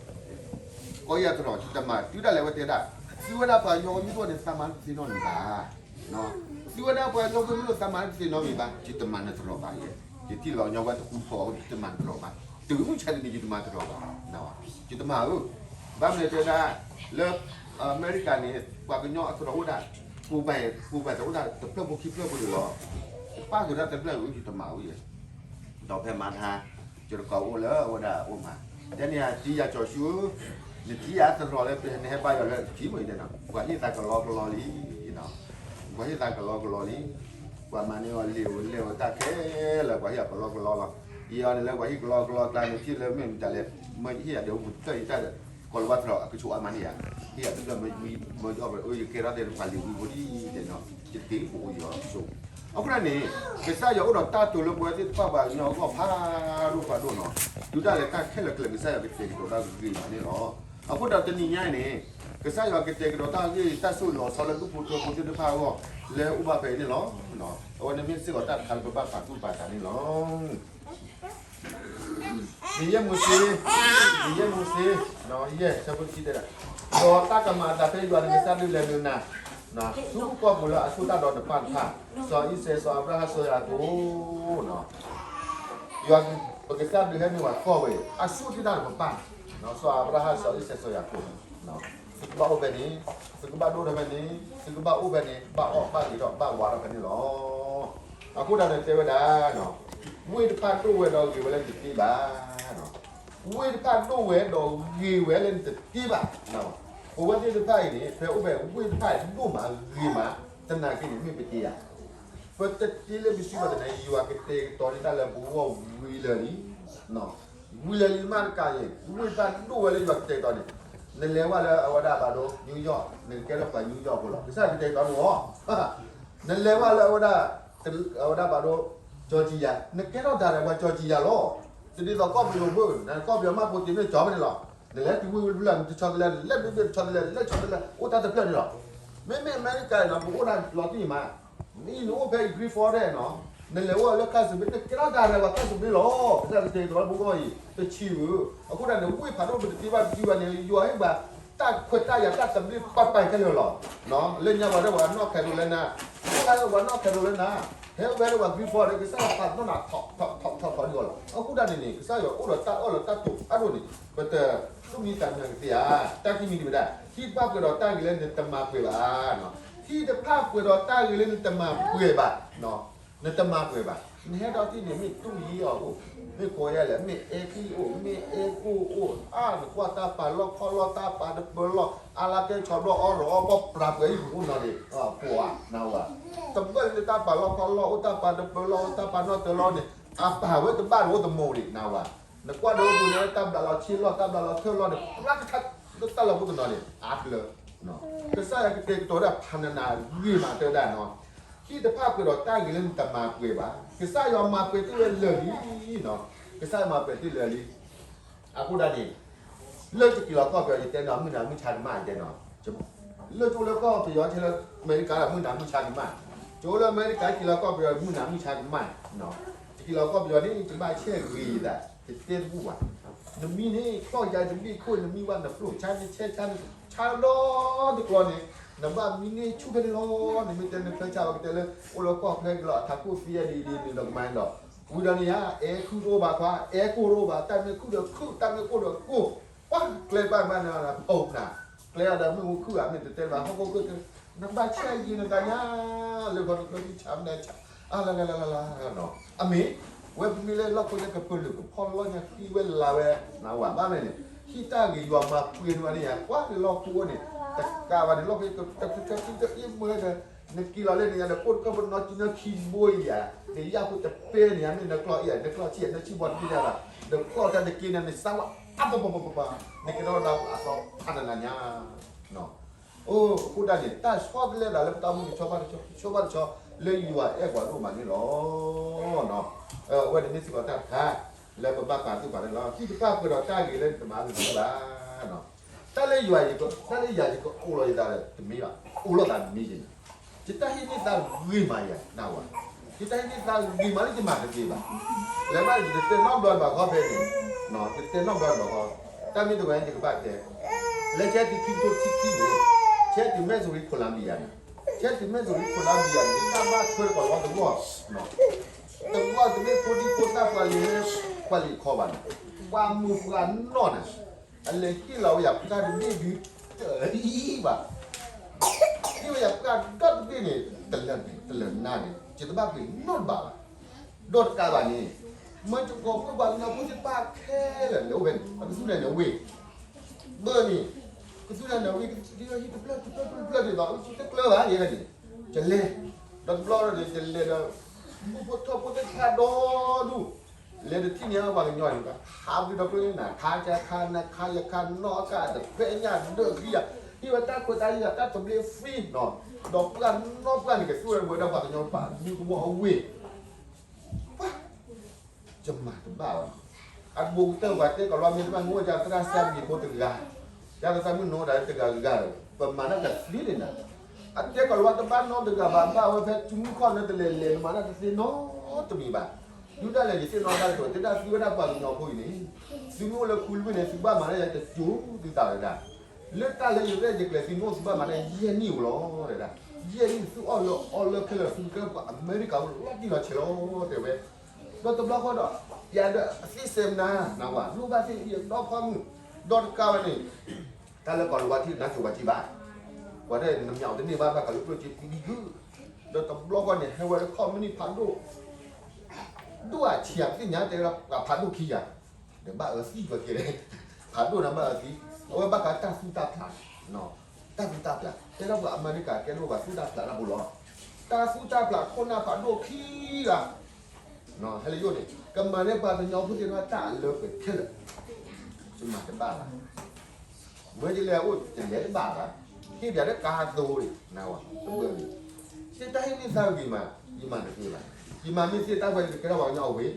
ကိးယၤတရီ ယတမၤ တုၤဒၣ်လဲာ်ဝဲတဲဒၣ်, သုဝဲဒၣ်ပှၤကညီဖိမုၢ်ဒိၣ်န့ၣ် သးမၤတသ့နီတမံၤဘၣ်, သုဝဲဒၣ်ပှၤကညီဖိမုၢ်ဒိၣ်သးမၤတသ့နီတမံၤဘၣ်, ယတမၤနတရီဘၣ်ယဲ, ယထံၣ်လီၤကညီဝဲတဃူထီ ယတမၤနတရီဘၣ်, တုၤမုၢ်ဆါတနံၤယတမၤတရီဘၣ်, ယတမၤဧၢ, ဘၣ်မနုၤတဲဒၣ်, လၢ အမဲရကၤန့ၣ် ပှၤကညီအသရိာ်အိၣ်ဒၣ်, ပူၤဘၣ်, ပူၤဘၣ်သရိာ်အိၣ်ဒၣ် တဖျၢၣ်ဖိခံဖျၢၣ်ဖိန့ၣ်လီၤ, ယပၢ်ကဒၣ်တဖျၢၣ်ဧၢ ယတမၤဝဲယဲ, ဒီးဖဲမၤထါ, ယတကိးအိၣ်လၢအဝဲဒၣ်အိၣ်မး, တဲန့ၣ်ယၤတံၤယၤကၠီၤဆူဧၢ, နတံၤယၤသရိာ်လၢပနဟဲဘါယွၤလၢထံမ့ၢ်တဲနီၤ ပှၤဟ့ၣ်သးကလီကလီလံ, ပှၤဟ့ၣ်သးကလီကလီလံ, ပှၤမၤန့ၢ်အီၤလံာ်ဧိၤလဲၢ်ဧိၤတၢ်ခဲလၢာ် ပှၤဟ့ၣ်အီၤကလီကလီလီၤ, ယအီၤန့ၣ်လၢပှၤဟ့ၣ်ကလီကလီကျါန့ၣ် ထံၣ်လၢမ့ၢ်မတၤလဲၣ်, မ့ၢ်ဟ့ၣ်ယၤဒီးပူၤတဖျၢၣ်ယတၢ်ဒီး, ကိးလၢပှၤသရိာ်အကဆိးအါမးန့ၣ်ယၤ, ဟ့ၣ်ယၤတဖျၢၣ်မ့ၢ်အီၣ်ပှဲၤအၢ ယကဲထီၣ်တဲပှၤလံာ်ဝံၤဖိဒ်တဲနီၤ, ယတ့အိၣ်ယီၤဆိ, အဃိန့ၣ်, ကစၢ်ယွၤအိၣ်ဒီးတၢ်တိာ်လၢပဝဲသ့ၣ်တဖၣ်ပှၤကညီအဂီၢ်ဖးဒိၣ်ဖးဒိၣ်နီၤ, တုၤဒၣ်လဲာ်တၢ်ခဲလၢာ်ကျဲ ကစၢ်ယွၤကတဲာ်ကတီၤတၢ်ဂ့ၤမးန့ၣ်လီၤ, အဃိဒီးတနံၤညါအံၤန့ၣ်, ကစၢ်ယွၤကတဲာ်ကတီၤတၢ်ဂ့ၤ တၢ်ဆိၣ်ဂ့ၤလီၤဆီလၢဒူၣ်ဖိထၢဖိသ့ၣ်တဖၣ်အဂီၢ်, လၢအအိၣ်ဘၣ်ဖဲအံၤန့ၣ်လီၤ, အဝဲန့ၣ်မ့ၢ်စ့ၢ်ကီးတၢ်တခါလၢပဘၣ်ပာ်သူၣ်ပာ်သးန့ၣ်လီၤ. နယဲၢ်မိၤၡ့, နယဲၢ်မိၤၡ့, ယဲၢ်ဆၢဖိတဆံတဲဒၣ်, ဒီးတၢ်ကမၤအသးဖဲယွၤနကစၢ်ဒုးလဲၤနုာ်နၤ, ဆူကီၢ်ပူၤလၢအဆိၣ်တၢ်ဒီးနပၢ်တဖၣ်, စီၤအံၤစဲး စီၤအၤဘြၤဟၣ် စီၤယၤကိာ်, ယွၤပကစၢ်ဒုးဟဲနုာ်ဝဲကီၢ်ဝဲ, အဆိၣ်တၢ်ဒီးပပၢ်, စီၤအၤဘြၤဟၣ် စီၤအံၤစဲး စီၤယၤကိာ်, သုကဘၣ်အိၣ်ဖဲန့ၣ်, သုကဘၣ်ဒိၣ်ထီၣ်ဖဲန့ၣ်, သုကဘၣ်အိၣ်ဖဲန့ၣ်, ဘၣ်အီၣ်ဘၣ်ဂ့ၤထီၣ်ဘၣ်ဝါထီၣ်ဖဲန့ၣ်လီၤ. အဃိဒၣ်န့ၣ်တဲဝဲဒၣ်, ဝ့ၢ်တဖၣ်ဒိၣ်ဝဲဒီးဂ့ၤဝဲလၢနတသ့ဘၣ်, ဝ့ၢ်တဖၣ်ဒိၣ်ဝဲဒီးဂ့ၤဝဲလၢနတသ့ဘၣ်, ပဝဲသ့ၣ်တဖၣ်အံၤန့ၣ် ဖဲအိၣ်ဖဲဝ့ၢ်တဖၣ်ဒိၣ်မးဂ့ၤမး, သနာ်က့န့ၣ် မ့ၢ်ပတ့ဧါ, ပတသ့လၢပစုဘၣ်သနာ်က့ ယွၤကတဲာ်ကတီၤန့ၢ်တၢ်လၢပဂီၢ်ဝံၤလၢာ်လံ ဝံၤလၢာ်လံမးတကးအံၤ ဝ့ၢ်တဖၣ်ဒိၣ်ဝဲလၢယွၤကတဲာ်ကတီၤန့ၣ်, နလဲၤဝဲလၢအဝဲဒၣ်ဘၣ်ဒိ New York နကကဲထီၣ်ပှၤ New York ဖိလီၤ. ကစၢ်ယွၤကတဲာ်ကတီၤန့ၢ်အီၤ, နလဲၤဝဲလၢအဝဲဒၣ်, အဝဲဒၣ်ဘၣ်ဒိ Georgia နကဲထီၣ်ဒၣ်လဲာ်ပှၤ Georgia လီၤ. တဒ်သိးကီၢ်ပယီၤဘၣ်, ကီၢ်ပယီၤမ့ၢ်ပိာ်တ့ၢ်မ့ၢ်ကၠီမ့ၢ်န့ၣ်လီၤ. နလဲၤတုၤဝ့ၢ်ဝ့ၢ်တဖျၢၣ် နတဆီတလဲ, လဲၤဒုးဘ့ၣ်တဆီတလဲ, လဲၤဆီတလဲ, အိၣ်တၢ်တဖျၢၣ်န့ၣ်လီၤ. မ့မ့ၢ်အမဲရကၤန့ၣ် ပအိၣ်ဒၣ်လီၤတံၢ်မး, နအံၤနအိၣ်ဖဲအံၤ Griffin ဒဲးနီၤ, နလဲၤအိၣ်လၢ Castle Bay နကဲထီၣ်ဒၣ်လဲာ်ပှၤ Castle Bay လီၤ. ကစၢ်ယွၤကတဲာ်ကတီၤလၢပဂီၢ်အံၤ တဆံးဧၢ. အဃိဒၣ်န့ၣ် ဝ့ၢ်ဖးဒိၣ်ပတသ့ဘၣ်တသ့ဘၣ်န့ၣ် ယွၤဟ့ၣ်ပှၤ တၢ်ခွဲးတၢ်ယာ်တၢ်သဘျ့ပာ်ပာ်ခဲလၢာ်လီၤ. လၢညါပှၤဒၣ်ပှၤနီၣ်ခဲးဒိၣ်လၢနၤ, ပှၤဒၣ်ပှၤနီၣ်ခဲးဒိၣ်လၢနၤ, ဟဲအိၣ်ဖဲဒၣ်ပှၤ Griffin ဒဲး ကစၢ်ယွၤပာ်နီၣ်နၤထီၣ်ထီၣ်ထီၣ်ထီၣ်ထီၣ်န့ၣ်လီၤ. အဃိဒၣ်န့ၣ်န့ၣ် ကစၢ်ယွၤအိၣ်ဒီးတၢ်အၢၣ်လီၤတၢ်တိာ်ဖးဒိၣ်န့ၣ် ပတသူၣ်မံသးမုာ်ကသ့ဧါ. တၢ်ခံမံၤတမံၤဒၣ် ဟံၣ်တဖၣ်ပှဲၤဒီးတၢ်ဂ့ၤလၢနတမၤပှဲၤဘၣ်, ဟံၣ်တဖၣ်ပှဲၤဒီးတၢ်ဂ့ၤလၢနတမၤပှဲၤဘၣ်, နတမၤပှဲၤဘၣ်. နဟဲဒီးထံၣ်န့ၣ် မ့ၢ်တူၢ်ယံၤအီၤအိၣ်, မ့ၢ်ကိးယၤလဲၣ်, မ့ၢ်အဲၣ်ကံၢ်အိၣ်, မ့ၢ်အဲၣ်ကိၢ်အိၣ်, အါ နကွၢ်တၢ်ပာ်လီၢ်ခီၣ်လီၢ် တၢ်ပာ်တပၢၤလီၢ်, အါလၢကဲဆီဘျီၣ်အီၣ်ရီးအီၣ် ပှၤပြးပှဲၤအံၤ ပအိၣ်နီၤဒံး, ပှၤနၤဝဲ, တဘၣ်လၢတၢ်ပာ်လီၢ်ခီၣ်လီၢ်အိၣ် တၢ်ပာ်တပၢၤလီၢ်အိၣ် တၢ်ပာ်နီၣ်တၢၤလီၢ်န့ၣ် အပာ်ဝဲတဘၣ်တအိၣ်တမီၤဒံး နၤဝဲ. နကွၢ်ဒီးအိၣ်ပူၤန့ၣ် တၢ်ဘျးလီၤဆ့လီၢ် တၢ်ဘျးလီၤထၢၣ်လီၢ်န့ၣ် ပြးတခါ လၢတၢ်လီၢ်ဖိတနီၤန့ၣ် အါဖျၢၣ် ကစၢ်ယွၤကတဲာ်ကတီၤဒၣ်ဖးနးနးဂ့ၤမးတဲဝဲဒၣ်နီၤ, ဟံၣ်တဖၣ်ပှဲၤဒီးတၢ်ဂ့ၤလၢနတမၤပှဲၤဘၣ်. ကစၢ်ယွၤမၤပှဲၤတ့ၢ်ဝဲလၢာ်လံနီၤ, ကစၢ်ယွၤမၤပှဲၤတ့ၢ်လၢာ်လံ. အဃိဒၣ်န့ၣ် လၢယက့ၤလီၤကီၢ်ပယီၤ ယတဲနီၤ မုၢ်နၤမုၢ်ဆါကမၣ် ယတဲနီၤ, လၢကၠိလၢကီၢ်ပယီၤ ထဲလၢအမဲရကၤ မုၢ်နၤမုၢ်ဆါကမၣ်, ကၠိလၢအမဲရကၤ က့ၤလီၤကီၢ်ပယီၤ မုၢ်နၤမုၢ်ဆါကမၣ်, ယက့ၤလီၤကီၢ်ပယီၤန့ၣ် ယဘၣ်ဆဲးဂ့ၤယသး ယတဲတဘူၣ်ဘၣ်. နမံန့ၣ် ခီၣ်ယၤတဘ့ၣ်ခိၣ် နမံဝဲနဖျိၣ် ဆါန့ၣ်ဆဲး ဆါန့ၣ်ဆါဒီတကျီန့ၣ်, နဘၣ်မံန့ၢ်ဆူၣ်ဖဲန့ၣ်လီၤ. နမ့ၢ်တဲနဖျၢၣ်ဆါ ပကတဲလၢ အိၣ်လၢကီၢ်ဖဲကလီၤ အထးခိၣ်သံအဒံးဒံးန့ၣ်ဒီးကမၤန့ၣ်လီၤ. ဝံၤဒီးန့ၣ်ဧါ အဲၣ်ခုၣ်တအိၣ်ဘၣ်ခွါ အဲၣ်ကိၢ်တအိၣ်ဘၣ် တၢ်မ့ၢ်ခုၣ်ဒီးခုၣ် တၢ်မ့ၢ်ကိၢ်ဒီးကိၢ်, ပှၤကျဲဘၣ်မးန့ၣ် ဖီၣ်နၤ, ကျဲအီၤဒီးမ့ၣ်အူခုၣ်ဧါ မ့ၢ်တတဲဘၣ် ဟီၣ်ခိၣ်ကၢၢ် နဘၣ်ဆဲးဂ့ၤနသးညါ, လၢခီတကျိၤဆါမနုၤဆါ, အါလါလါလါလါလါ, အမ့ၢ်, ဝဲပမ့ၢ်လၢလီၢ်ခိၣ်ညါကပၢၤလုာ်ကဖီလီၢ်ညါဃံဝဲလၤဝဲ, နဝၤဘၣ်မ့ၢ်န့ၣ် ဟံၣ်တၢ်ဂ့ၤယွၤမၤပှဲၤန့ၢ်ဘၣ်န့ၣ်ယါ ကွၢ်လီၢ်ခိၣ်န့ၣ် တကးဘၣ်န့ၣ် လီၢ်ခိၣ်တတတတအ့ၣ်မၢဒီး နက့ၤလီၤလၢန့ၣ်ယါဒီး ကိၣ်တကၢၢ်ပနီၢ်ကံနီၢ်ခံဘိယါ နယၢ်ဖိတပဲန့ၣ်ယါ မ့ၢ်နကျီၢ်အ့ၣ် နကျီၢ်ဆံၣ် နဆံၣ်ဘီတဘ့ၣ်ညါဘၣ် ဒီးကျီၢ်တၢ်တက့ၢ်န့ၣ် နစါဝဲအါပပပပပ နကဲထီၣ်ဒၣ်အသီအါနနၤညါ အိၣ်အဃိဒၣ်န့ၣ် တၢ်ဆီတလဲသးလၢပတၢ်အိၣ်မူတဆီဘၣ်တဆီ တဆီဘၣ်တဆီ လၢယွၤအဲၣ်ပှၤဒိၣ်မးန့ၣ်လီၤ. အဝဲန့ၣ်မ့ၢ်စ့ၢ်ကီးတၢ်တခါ လၢပဘၣ်ပာ်သူၣ်ပာ်သးန့ၣ်လီၤ. ဟံၣ်တဖၣ်ပှဲၤဒီးတၢ်ဂ့ၤလၢနတမၤဂ့ၤဘၣ်နီၤ. တၢ်လၢယွၤယက တၢ်လၢယၤယကအိၣ်လီၤယသးဒီးတမ့ၢ်ဘၣ်, အိၣ်လီၤသးမ့ၢ်ယၤန့ၣ် ယတၢ်ဟ့ၣ်န့ၢ်သးဂ့ၤမးယၤနၢ်ဝဲ, ယတၢ်ဟ့ၣ်န့ၢ်သးဂ့ၤမးလၢယမၤတသ့ဘၣ်. လဲၤဘၣ်ယတတဲနီတဘျီဘၣ်ဃီဖဲန့ၣ်, ယတတဲနီတဘျီဘၣ်ဃီ, တၢ်မ့ၢ်တဝဲယကဘၣ်တဲ လၢဆဲးတုၤခံကထိခံဆံန့ၣ်, ဆဲးတုၤ Missouri Columbia န့ၣ်, ဆဲးတုၤ Missouri Columbia န့ၣ် တၢ်ဘၣ်ထွဲတကိးလီၤတဂီၢ်, တဂီၢ်တမ့ၢ်ဖိဒံဖိသၣ်ပှၤလံၤဟဲ ပှၤလံၤခီဘၣ်န့ၣ်, ပှၤမုာ်ပှၤနီၢ်န့ၣ်, အလဲၤဟ့ၣ်လီၤဝဲယၤပှၢ်တဘ့ၣ်ဒုး တလံဘၣ် ဟ့ၣ်ဝဲယၤပှၢ်ဒီတဘ့ၣ်န့ၣ် တလၢာ်န့ၣ် တလၢာ်နါန့ၣ် ယတဘၣ်ပှ့ၤနီတဘၣ်ဘၣ်. ဒီးတကးဘၣ်န့ၣ်, မၢယကိးဖိပှၤကညီဖိသ့ၣ်တဖၣ်ခဲလၢာ်န့ၣ် အိၣ်ဖဲန့ၣ် ပကသူၣ်န့ၣ်န့ၣ်ဝ့ၢ်, ဘၣ်န့ၣ်, ကသူၣ်န့ၣ်န့ၣ်ဝ့ၢ် ကဟံၣ်တဖျၢၣ်တဖျၢၣ်တဖျၢၣ်န့ၣ်ဒီး တကျၢၤဘၣ်ယဲန့ၣ်, ယလဲၤ, ဒီးတဘျီန့ၣ် ယလဲၤဒီး မုၢ်ဖိထီၣ်ဖိသ့ၣ်တဖၣ်ဒီဒူၣ် လဲၤတထံၣ်န့ၣ်ပှၤကညီန့ၣ် ခးပှ့ၤဒီးကျိန့ၣ် ခါကခါနခါယခါနီၢ်ကၢ်တဖဲညၣ်ဒၢးဃံယၤ, ဟ့ၣ်ဝဲတၢ်ခွဲးတၢ်ယာ်တၢ်သဘျ့ free နီၤ, ဒီးပှၢ်နီၢ်ပှၢ်န့ၣ် ကသူၣ်ဝဲဝဲဒၣ်ပှၤကညီပာ်မူသဝီအဝ့ၢ်, ပှၢ် ယမၤတဘၣ်ဘၣ်, အဘူးကတၢၢ်ပှၤတဲကီးလီၤမ့ၢ်တဘၣ် မ့ၢ်အိၣ်ဒၣ်သရၣ်စၢ်မံၤဖိတဂၤ, ယၤသရၣ်မုၣ်နီၢ်ဒၣ်တဂၤဂၤဒီး ပမၤတၢ်ကသ့န့ၣ်နၤ, အတဲကီးလီၤတဘၣ်နီတဂၤဘၣ် ဘၣ်ဝဲဖဲသုမုၢ်ခီၣ်နၢတလဲၤလဲၤနမၤတၢ်တသ့နီတမံၤဘၣ်, ဒုးဒၣ်လဲာ်ယသ့ၣ်နီၣ်တၢ်ကတိၤ တဲဒၣ်သုဝဲဒၣ်ပှၤကညီဖိအံၤန့ၣ်, သုမ့ၢ်အိၣ်လၢခူလၢဝ့ၢ်န့ၣ် သုဘၣ်မၤတၢ်ယၤတစိၤသုသးဝဲဒၣ်, လၢတၢ်လၢယရဲၣ်ယကျဲၤသုမ့ၢ်အိၣ်သုဘၣ်မၤတၢ်ယဲၢ်နံၣ်ဧိၤလီၤ တဲဒၣ်, ယဲၢ်နံၣ်သုအီၣ်လၢအီလၢခဲလၢာ် သုကဲပှၤအမဲရကၤဧိၤလီၤတံၢ်လီၤဆဲးလီၤ တဲဝဲ, ဒီးတဘျီဃီဒီး ယၤဒီးအသ့စဲးမနၤ နဝၤ လိၣ်ဘၣ်သ့ၣ်အံၤအဒီဖီမုၢ်, ဒီးတကးဝဲန့ၣ်, တၢ်လၢကီၢ်လၤဝါထံၣ်နါစိၤဝဲထံၣ်ဘၣ်, ပှၤဒၣ်နမၠးအီၤတန့ၢ်ဘၣ် ဘၣ်ဃးလၢကျိၣ်စ့ပူၤဒံးဒုး, ဒီးတဘျီဃီန့ၣ် ဟဲဝဲလၢခီၣ်မုၢ်နံၤဖးဒိၣ် ဒိၣ်အဆံးအသ့ၣ်ညါတဲဝဲဒၣ်ပှၤဖးဒိၣ်ခံဂၤ, ဒီးဘၣ်အၢသံကွၢ်က့ၤ, ဖးဒိၣ်န့ၣ်ဘၣ်အၢသံ, အဝဲဘၣ်ဃးတၢ်သူၣ်တၢ်ဖျး, တၢ်သူၣ်တၢ်ဖျး တဲဒၣ်ပှၤအမဲရကၤကဲထီၣ်ပှၤသူၣ်တၢ်ဖျးတၢ်ဖိလီၤ, တၢ်သူၣ်တၢ်ဖျးခိၣ်နၢ်ဖးဒိၣ်ခံဂၤ, ဟဲလၢယိၣ်န့ၣ် ကမၤန့ၢ်ပှၤကညီဖိသ့ၣ်တဖၣ်တၢ်အလၢပှဲၤခဲလၢာ်, ယမၤတဘၣ်ဘၣ် ဝဲယလဲၤအိၣ်ယလဲၤတဘၣ်ဘၣ်, ဟ့ၣ်ပၠးတကါသိန့ၣ် နဝၤ တဘၣ်န့ၣ်, သ့ၣ်တၢ်ဟ့ၣ်န့ၢ်သးဂ့ၤမး, ယမၤတသ့ဘၣ်, ယမၤမ့ၢ်သ့ၣ်တၢ်ဖဲယကကဲထီၣ်ပှၤကညီအဝ့ၢ်,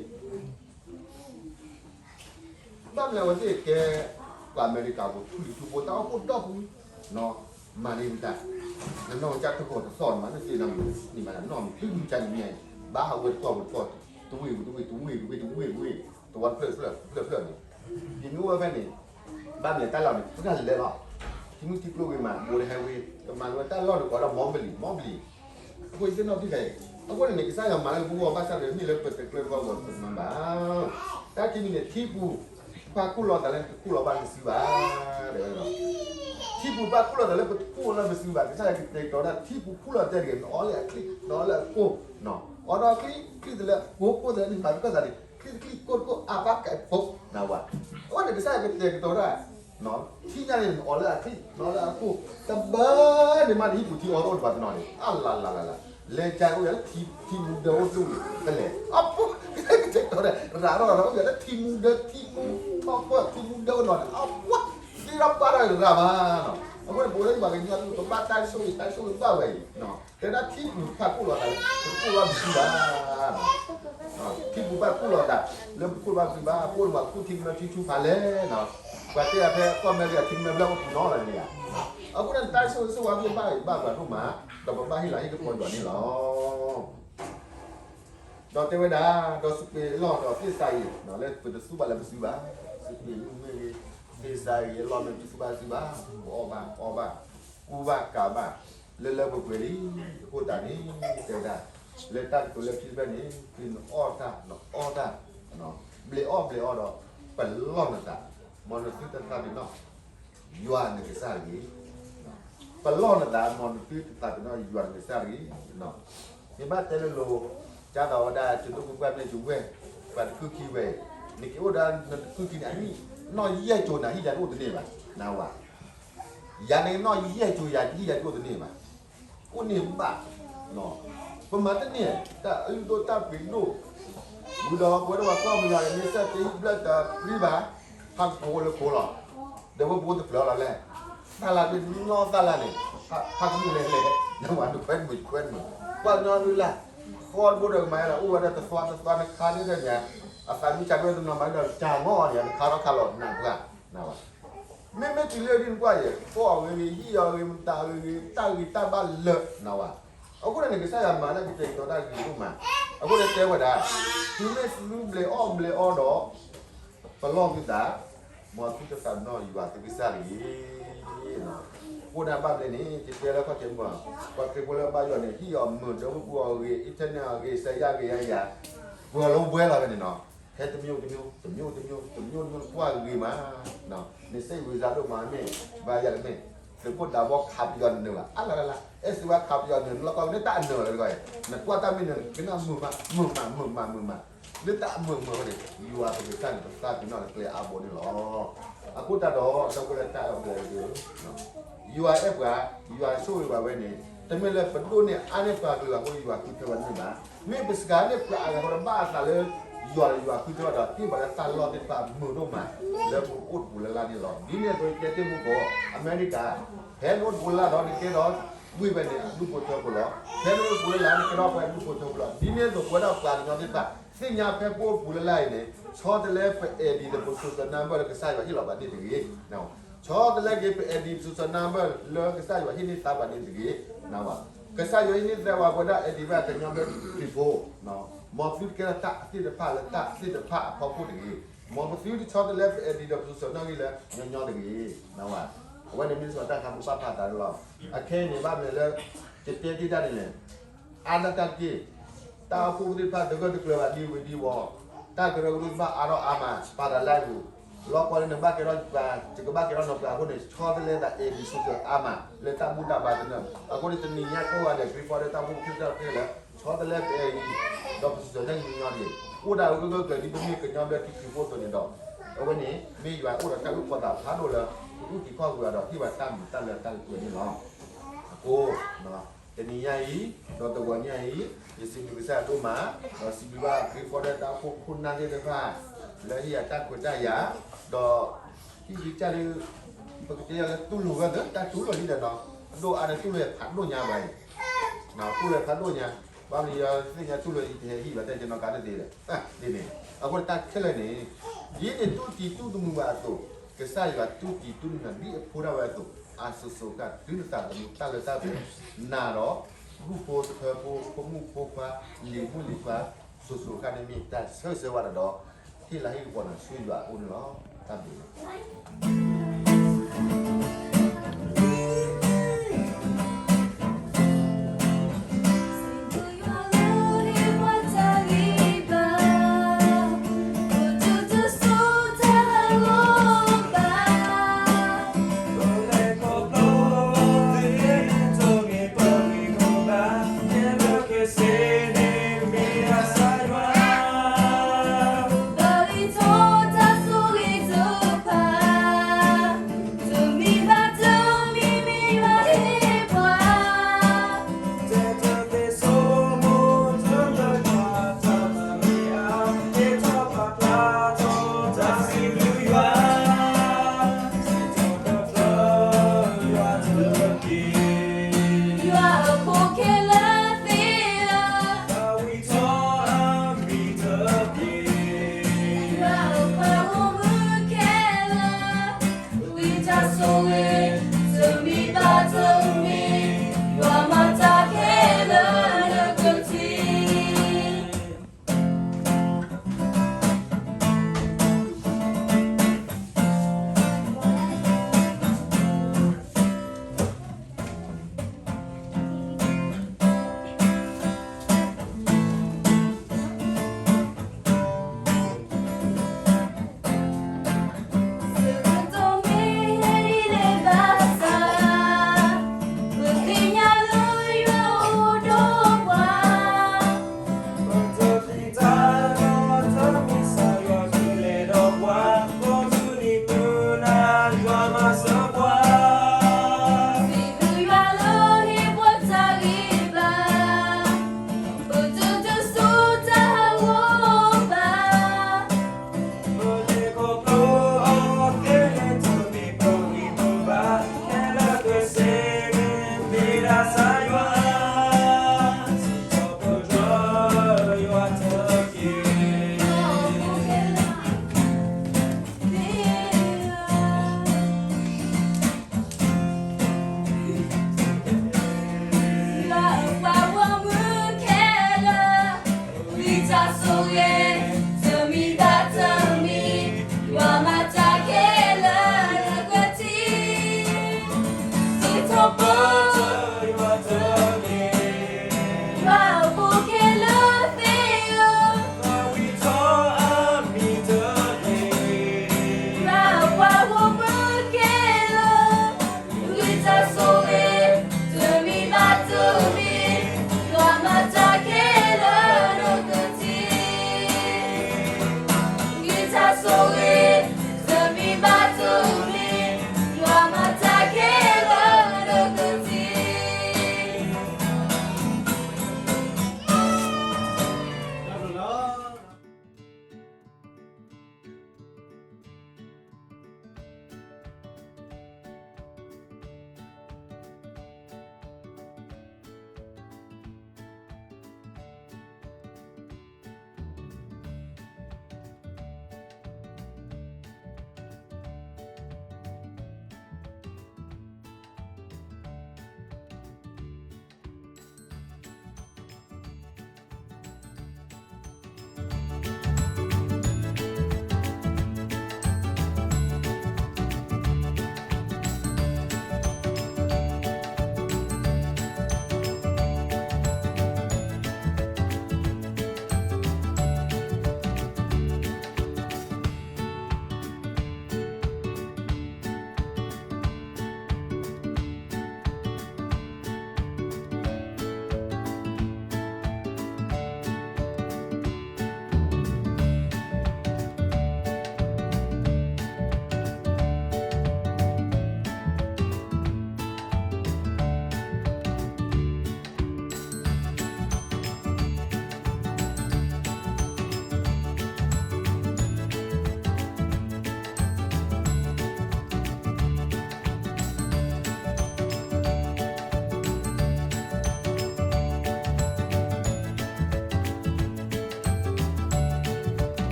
ဘၣ်မနုၤအဝဲသ့ၣ်ကဲ ပှၤအမဲရကၤဖိ ထူလံၤထူဖိ တၢ်အိၣ်ဖှိၣ်ဒီပူၤ, မၤန့ၢ်တၢ်, နနီၢ်ကစၢ်တဂီၤတသီၣ်န့ၣ်မး နသ့ၣ်နီၣ်မုၢ် နံၣ်မးနီၢ်မုၢ် တုၤမုၢ်ကၢ်နံၣ်မံၤ, ဘၣ်ဟးဝဲတကီၢ်ဝဲတကီၢ်, တဝ့ၢ်ဝဲတဝ့ၢ် တဝ့ၢ်တဝ့ၢ်တဝ့ၢ်တဝ့ၢ်, တဝီတဖျၢၣ်တဖျၢၣ်တဖျၢၣ်တဖျၢၣ်န့ၣ်, ယမ့ၢ်အိၣ်ဝဲဖဲန့ၣ်, ဘၣ်မနုၤတၢ်လီၢ်န့ၣ် ပှၤလဲၤလီၤ, ထံမုၢ်ထံကျိဂ့ၤမး ဘိးလၢဟဲဝ့ၢ် ကမၤလၢတၢ်လီၢ်န့ၣ်ကိးဒၣ် မီဘလံၤ မီဘလံၤ အဃိယသ့ၣ်နီၣ်ထံၣ်ခဲအံၤ, အဃိန့ၣ်န့ၣ် ကစၢ်ယွၤမၤလၢပဂီၢ်ဘၣ်ဆၣ်ဒီး မ့ၢ်လၢပတကျၢၤဘၣ်ဂီၢ်ပမၤဘၣ်. တၢ်ခံမံၤန့ၣ် ထံပူၤ ပာ်ခူၣ်လီၤသးလၢတခူၣ်လီၤဘၣ်ပစုဘၣ်, တဲဝဲဒၣ်, ထံပူၤပာ်ခူၣ်လီၤသးလၢပတခူၣ်လီၤဘၣ်ပစုဘၣ်, ကစၢ်ယွၤကတဲာ်ကတီၤဒၣ် ထံပူၤခူၣ်လီၤသးတဂ့ၤ နအီလၢအချံၣ် နအီလၢအကိၢ်, အီဒီးချံၣ် ချံၣ်တလၢကိၢ်ကိၢ်တလၢ နမၤကတၢၢ်သးန့ၣ် ချံၣ်တချံၣ်ကိၢ်တကိၢ် အါဘၣ်ကဲးဖိ နဝၤ, အဃိန့ၣ် ကစၢ်ယွၤကတဲာ်ကတီၤဒၣ် ထံညါန့ၣ် နအီလၢအချံၣ် နအီလၢအကိၢ်, တဘၣ်န့ၣ်မးနဟံၣ်ပူၤထံအီတအိၣ်တပှၤတနီၤန့ၣ် အလၤလၤလၤလၤ, လဲၤကၢ်အိၣ်ယၤလၢထံမူဒၢအိၣ်တအိၣ်န့ၣ် တလဲၤ, အပူၤ ကတဲာ်ကတီၤဒၣ် ရၤထီၣ်ရၤထီၣ်အိၣ်ယၤလၢထံမူဒၢ ထံမူထီၣ်ပၢၢ် ထံမူဒၢအိၣ်နီၤန့ၣ် အပူၤ သ့ၣ်ထီၣ်ဘၣ်ထီၣ်ရၤဘၣ်နီၤ, အဃိန့ၣ် ပဝဲဒၣ်ပှၤကညီ ပဘၣ်တၢ်ဆိၣ်ဂ့ၤ တၢ်ဆိၣ်ဂ့ၤဘၣ်ဝဲအံၤ တဲဒၣ်ထံပူၤပာ်ခူၣ်လီၤသးလၢ ပတခူၣ်လီၤပစုဘၣ်, ထံပူၤပာ်ခူၣ်လီၤသး လၢပတခူၣ်လီၤပစုဘၣ်, အဃိန့ၣ် ပှၤခူၣ်ထံကမၢထံဆူဖးလဲၢ်နီၤ, ပှၤတဲအဖဲကီၢ်အမဲရကၤထံကမၢဘျၢၣ်အိၣ်ပူၤနီၤလီၤန့ၣ်ဧါ, အဃိန့ၣ် တၢ်ဆိၣ်ဂ့ၤဆိၣ်ဝါသ့ၣ်ဘၣ်အံၤဘၣ်ပှၤဒိၣ်မး, ဒီးပဘၣ်ဟ့ၣ်လီၤဟ့ၣ်ကပီၤယွၤန့ၣ်လီၤ. ဒီးတဲဝဲဒၣ် ဒီးစပံးလီၢ်ဒီးသ့ၣ်စါအံၤ လၢပတသူဘၣ်လၢပစုဘၣ်, စပံးမုၢ်မ့ၢ်ဂ့ၤ, သ့ၣ်စါအံၤ အလီၢ်မ့ၢ်ပတသူဘၣ်စုဘၣ်, ပအီၣ်ဘၣ်အီဘၣ်, ကူဘၣ်ကၤဘၣ်, လၢလၢပှဲၤပှဲၤလံ, အဃိသတးန့ၣ် တဲဝဲဒၣ်, လၢတၢ်ကတိၤလၢခံတဖျၢၣ်န့ၣ် သုနအီၣ်တၢ် နအီတၢ်, ဘျဲးအီၣ်ဘျဲးအီဒီး ပလီၢ်နသး, မ်နသုတသးပ့ၤနီၣ် ယွၤနကစၢ်တဂ့ၤ, ပလီၢ်နသး မ်နသုတသးပ့ၤနီၣ်ယွၤနကစၢ်တဂ့ၤ, မ့ၢ်ဘၣ်တဲလိၤလိၤ, ကၢ်သိးဝဲဒၣ် ကဒိၣ်ပှၢ်ပှၢ်မ့ၢ်ယဝဲၢ်, ပှၤတကုၢ်ခံဝဲ, နက့ၤအိၣ်ဒၣ်နတကုၢ်ခံန့ၣ်အနံၣ် နီၢ်ယဲၢ်ကၠိၤနၤ ဟံၣ်ယၤတအိၣ်တန့ၢ်ဘၣ်, နဝၤ, ယၤန့ၣ်နီၢ်ယဲၢ်ကၠိၤယၤ ဟံၣ်ယၤတအိၣ်တန့ၢ်ဘၣ်, အိၣ်န့ၢ်ဘၣ်, ပမၤတန့ၢ် တၢ်အလုၢ်ဒိၣ်တၢ်ပှ့ၤဒိၣ်, ဝံၤဒီးပဝဲဒၣ်ပှၤကီၢ်မုၢ်လၢ်န့ၣ် မ့ၢ်စၢ်တဟံၣ်ဘျၢၣ်တပျံၤဘၣ်, ဖးကဖိလၢခိလီၤ, ဒီးဝဲပအိၣ်တဖျၢၣ်လီၤလဲၣ်, သၣ်လၢ်ဒ်နီၢ်သၣ်လၢ်န့ၣ်, ဖးကမုၢ်လဲၣ်လဲၣ်, နဝၤနခွဲးမုာ်ခွဲးမုာ်, ပှၤကညီလုၢ်လၢ်, ဃီတဘိဒီးကမၤဒီး အိၣ်ဝဲဒၣ်တသွါတသွါနခါန့ၣ်တညါ, အသးမံစၢ်ကဲတနီၤမၤဒီးတၢ်မီၢ်အီၤန့ၣ် နခါထီၣ်ခါလီၤနၢ်ပှၢ်, နဝၤ မ့မ့ၢ်တုၤလၢဒ်နကွၢ်ယဲၢ် ဖီၣ်အီၤဂ့ၤဂ့ၤ ဟံၣ်အီၤဂ့ၤ မတၤဂ့ၤဂ့ၤ တၢ်ဂ့ၤတၢ်ဘၣ်လၢာ် နဝၤ, အဃိန့ၣ်န့ၣ် ကစၢ်ယွၤမၤလၢကတဲာ်ကတီၤတၢ်ဂ့ၤဒိၣ်မး, အဃိန့ၣ်တဲဝဲဒၣ်, သုမ့ၢ်သုဘျဲးအီၣ်ဘျဲးအီဒီး, ပလီၢ်သုသး, မ်သုတသးပ့ၤနီၣ်ယွၤသုကစၢ်တဂ့ၤ, အဃိန့ၣ်ဘၣ်ဘျဲးန့ၣ် ယတဲလၢခီၣ်ထံးမုၢ်, ပှၤခရံာ်ဖိလၢဘါယွၤန့ၣ် ဟံၣ်အီၤမုာ် ဒီးမုၢ်ပူၤအီၤဂ့ၤ အံၣ်ထၢၣ်န့ၣ်အီၤဂ့ၤ စဲးယၢ်ဂ့ၤယၢ်ယၤ, ပှၤလီၤဝဲလီၤဝဲန့ၣ်နီၤ, ဟဲတမျိုးတမျိုး တမျိုးတမျိုး တမျိုးတမျိုး ကွၢ်ဂ့ၤမး, နစ့ၢ်ဝံၤစါဒိၣ်မးမ့ၢ်, ဘါယွၤတမ့ၢ်, သုးခိၣ်ဒးဘီခးပယီၤနၢၤဘၣ် အါလၢ်လၢ်လၢ် အဲၣ်စ့ဝါခးပယီၤနၢၤ နလီၢ်ကီၢ်န့ၣ်တၢ်အနၢၤလီၤတဂီၢ်, နကွၢ်တၢ်မ့ၢ်နၢၤ ကနၣ်မုာ်မး မုာ်မး မုာ်မး မုာ်မး, လၢတၢ်အမုာ်မုာ်ဝဲန့ၣ် ယွၤပကစၢ်န့ၣ် ပသးပ့ၤနီၣ်လၢကျဲအါဘိန့ၣ်လီၤ. အဃိသတးဒီး ဒီပုၢ်ဝဲၢ်တၢ်အဲၣ်ဘျဲၣ်ဒၣ် ယွၤအဲၣ်ပှၤ, ယွၤဆိၣ်ဂ့ၤပှၤဝဲန့ၣ် တမ့ၢ်လၢပဒိၣ်န့ၢ်အါန့ၢ်ပှၤကလုာ်အဃိ ယွၤဃုထၢဝဲတမ့ၢ်ဘၣ်. မ့ၢ်ပစှၤန့ၢ်ပှၤအဂၤဃိဒီးဘၣ်အသးလၢ ယွၤဒီးယွၤဃုထၢဘၣ်ဒီး ဟ့ၣ်ပှၤလၢတၢ်လီၢ်သ့ၣ်တဖၣ်မုာ်ဒိၣ်မး လၢပအိၣ်တပူၤလၢ်လၢ်န့ၣ်လီၤ. ဒ်န့ၣ်အသိးယတဲတ့ၢ်မူကီး အမဲရကၤ ဖဲနအိၣ်တပူၤလၢ်လၢ်ဒီး နကဲထီၣ်ဝံၢ်ဝဲန့ၣ် အဒူၣ်ဖိထၢဖိလီၤ. ဖဲနအိၣ်တပူၤလၢ်လၢ် နကဲထီၣ်ပှၤဒူၣ်ဖိထၢဖိလီၤ. ဒ်န့ၣ်အသိးပဝဲဒၣ်ပှၤကညီသ့ၣ်တဖၣ် သ့ၣ်ညါဖဲပအိၣ်တပူၤလၢ်လၢ်အံၤန့ၣ် ဆီတလဲပ ID ဒီးပ social number လၢကစၢ်ယွၤဟ့ၣ်လီၤပှၤန့ၣ်တဂ့ၤ. ဆီတလဲက့ၤပ ID ပ social number လၢကစၢ်ယွၤဟ့ၣ်န့ၢ်သါပှၤန့ၣ်တဂ့ၤ. ကစၢ်ယွၤဟ့ၣ်န့ၢ်သါပှၤဝဲဒၣ် ID ဘၣ်ကညီဘျၢထံခရံာ်ဖိ, မ်သုတကဲထီၣ်တၢ်သ့ၣ်တဖၣ်လၢတၢ်သ့ၣ်တဖၣ်အဖီခိၣ်တဂ့ၤ. မ်ပသုတဆီတလဲပ ID ဒီးပ social number လၢညီညီတဂ့ၤ. အဝဲန့ၣ်မ့ၢ်စ့ၢ်ကီးတၢ်ခါပဘၣ်ဖးသးလီၤ. အခဲအံၤန့ၣ် ဘၣ်မနုၤလၢ ယတဲတ့ၢ်တၢ်န့ၣ်လဲၣ် အါဒၣ်တၢ်တက့ၢ်. တၢ်အိၣ်ဖှိၣ်သ့ၣ်တဖၣ်တဂၢၢ်တကျၢၤဘၣ်ဒ်ဝဲဒ်ဝီ, တၢ်ကရၢကရိသ့ၣ်တဖၣ်အါထီၣ်အါမး ပာ်သးလၢအပူၤ, လီၤကွၢ်လၢနဘၣ်ကဲထီၣ်ပှၤ ယကဘၣ်ကဲထီၣ်နပှၤအဃိန့ၣ် ဆီတလဲသး ID social အါမး လၢတၢ်ဘူၣ်တၢ်ဘါသနၢၣ်. အဃိန့ၣ် တနံၤညါကိးဂၤဒဲး ခရံာ်ဖိဒီးတၢ်အိၣ်ဖှိၣ်ဖိသ့ၣ်တဖၣ်ခဲလၢာ် ဆီတလဲပ ID ဒီးပ social န့ၣ်ညီညီတဂ့ၤ. အိၣ်ဒၣ်ဂၢၢ်ဂၢၢ်ကျၢၤကျၢၤ ဒ်ပမ့ၢ်ကညီဘျၢထံခရံာ်ဖိအသိးန့ၣ်ဒီး အဝဲန့ၣ် မ့ၢ်ယွၤအိၣ်ဒီးတၢ်အုၣ်ကီၤသးဖးဒိၣ်လၢ ကအုၣ်က့ၤခီၣ်က့ၤအီၤဒီး ဟ့ၣ်ပှၤတၢ်မုာ်တၢ်လၢတၢ်လၢပှဲၤန့ၣ်လီၤ. အဃိ တနံၤညါအံၤ ဒီးတဂီၤညါအံၤ ယစံးဘျုးကစၢ်ယွၤဒိၣ်မး, ဒီးစံးဘျုးဘၣ်ခရံာ်ဖိဒီးတၢ်အိၣ်ဖှိၣ်ဖိနၢ်သ့ၣ်တဖၣ် လၢဟ့ၣ်ယၤတၢ်ခွဲးတၢ်ယာ်, ဒီး ဟံၣ်ဒံးကၢ်လၢ ပကတဲယၤလၢတူၢ်လိာ်ဝဲသ့ တၢ်တူၢ်လိာ်လံဒီးနီၤ, အဒိၣ်အါန့ၣ်တူၢ်လိာ်ဖးဒိၣ်ညါဘၣ်အံၤ, တူၢ်လိာ်ဖးဒိၣ်ညါ, ဘၣ်မနုၤယသ့ၣ်ညါတူၢ်လိာ်အံၤ တဟဲဟံၣ်ဘၣ်တဲကနီၤကါတသ့ဒီး, ဒ်န့ၣ်, အဃိတၢ်ခဲလၢာ်န့ၣ်, ဒ်န့ၣ်တူၢ်တံၤတူၢ်တမုာ်ဘၣ်အသိး, ကစၢ်ယွၤတူၢ်တံၤတူၢ်တမုာ်ဒ်အဖိဒၣ်ဝဲအသိး, အစိၤစိၤဃၣ် တုၤနသးသမူတၢ်လၢတၢ်ပှဲၤ, နၤဒီး ဒူၣ်ဖိထၢဖိ ဖိမုၣ်ဖိခွါ လံၤမုၣ်လံၤခွါ စိၤစိၤဃၣ်န့ၣ်မ့ၢ်တၢ်ဆၢဂ့ၤဆၢဝါဒီး ဟ့ၣ်လၤဟ့ၣ်ကပီၤနၤဆူယွၤအအိၣ်န့ၣ်လီၤ. တၢ်ဘျုးလီၤ.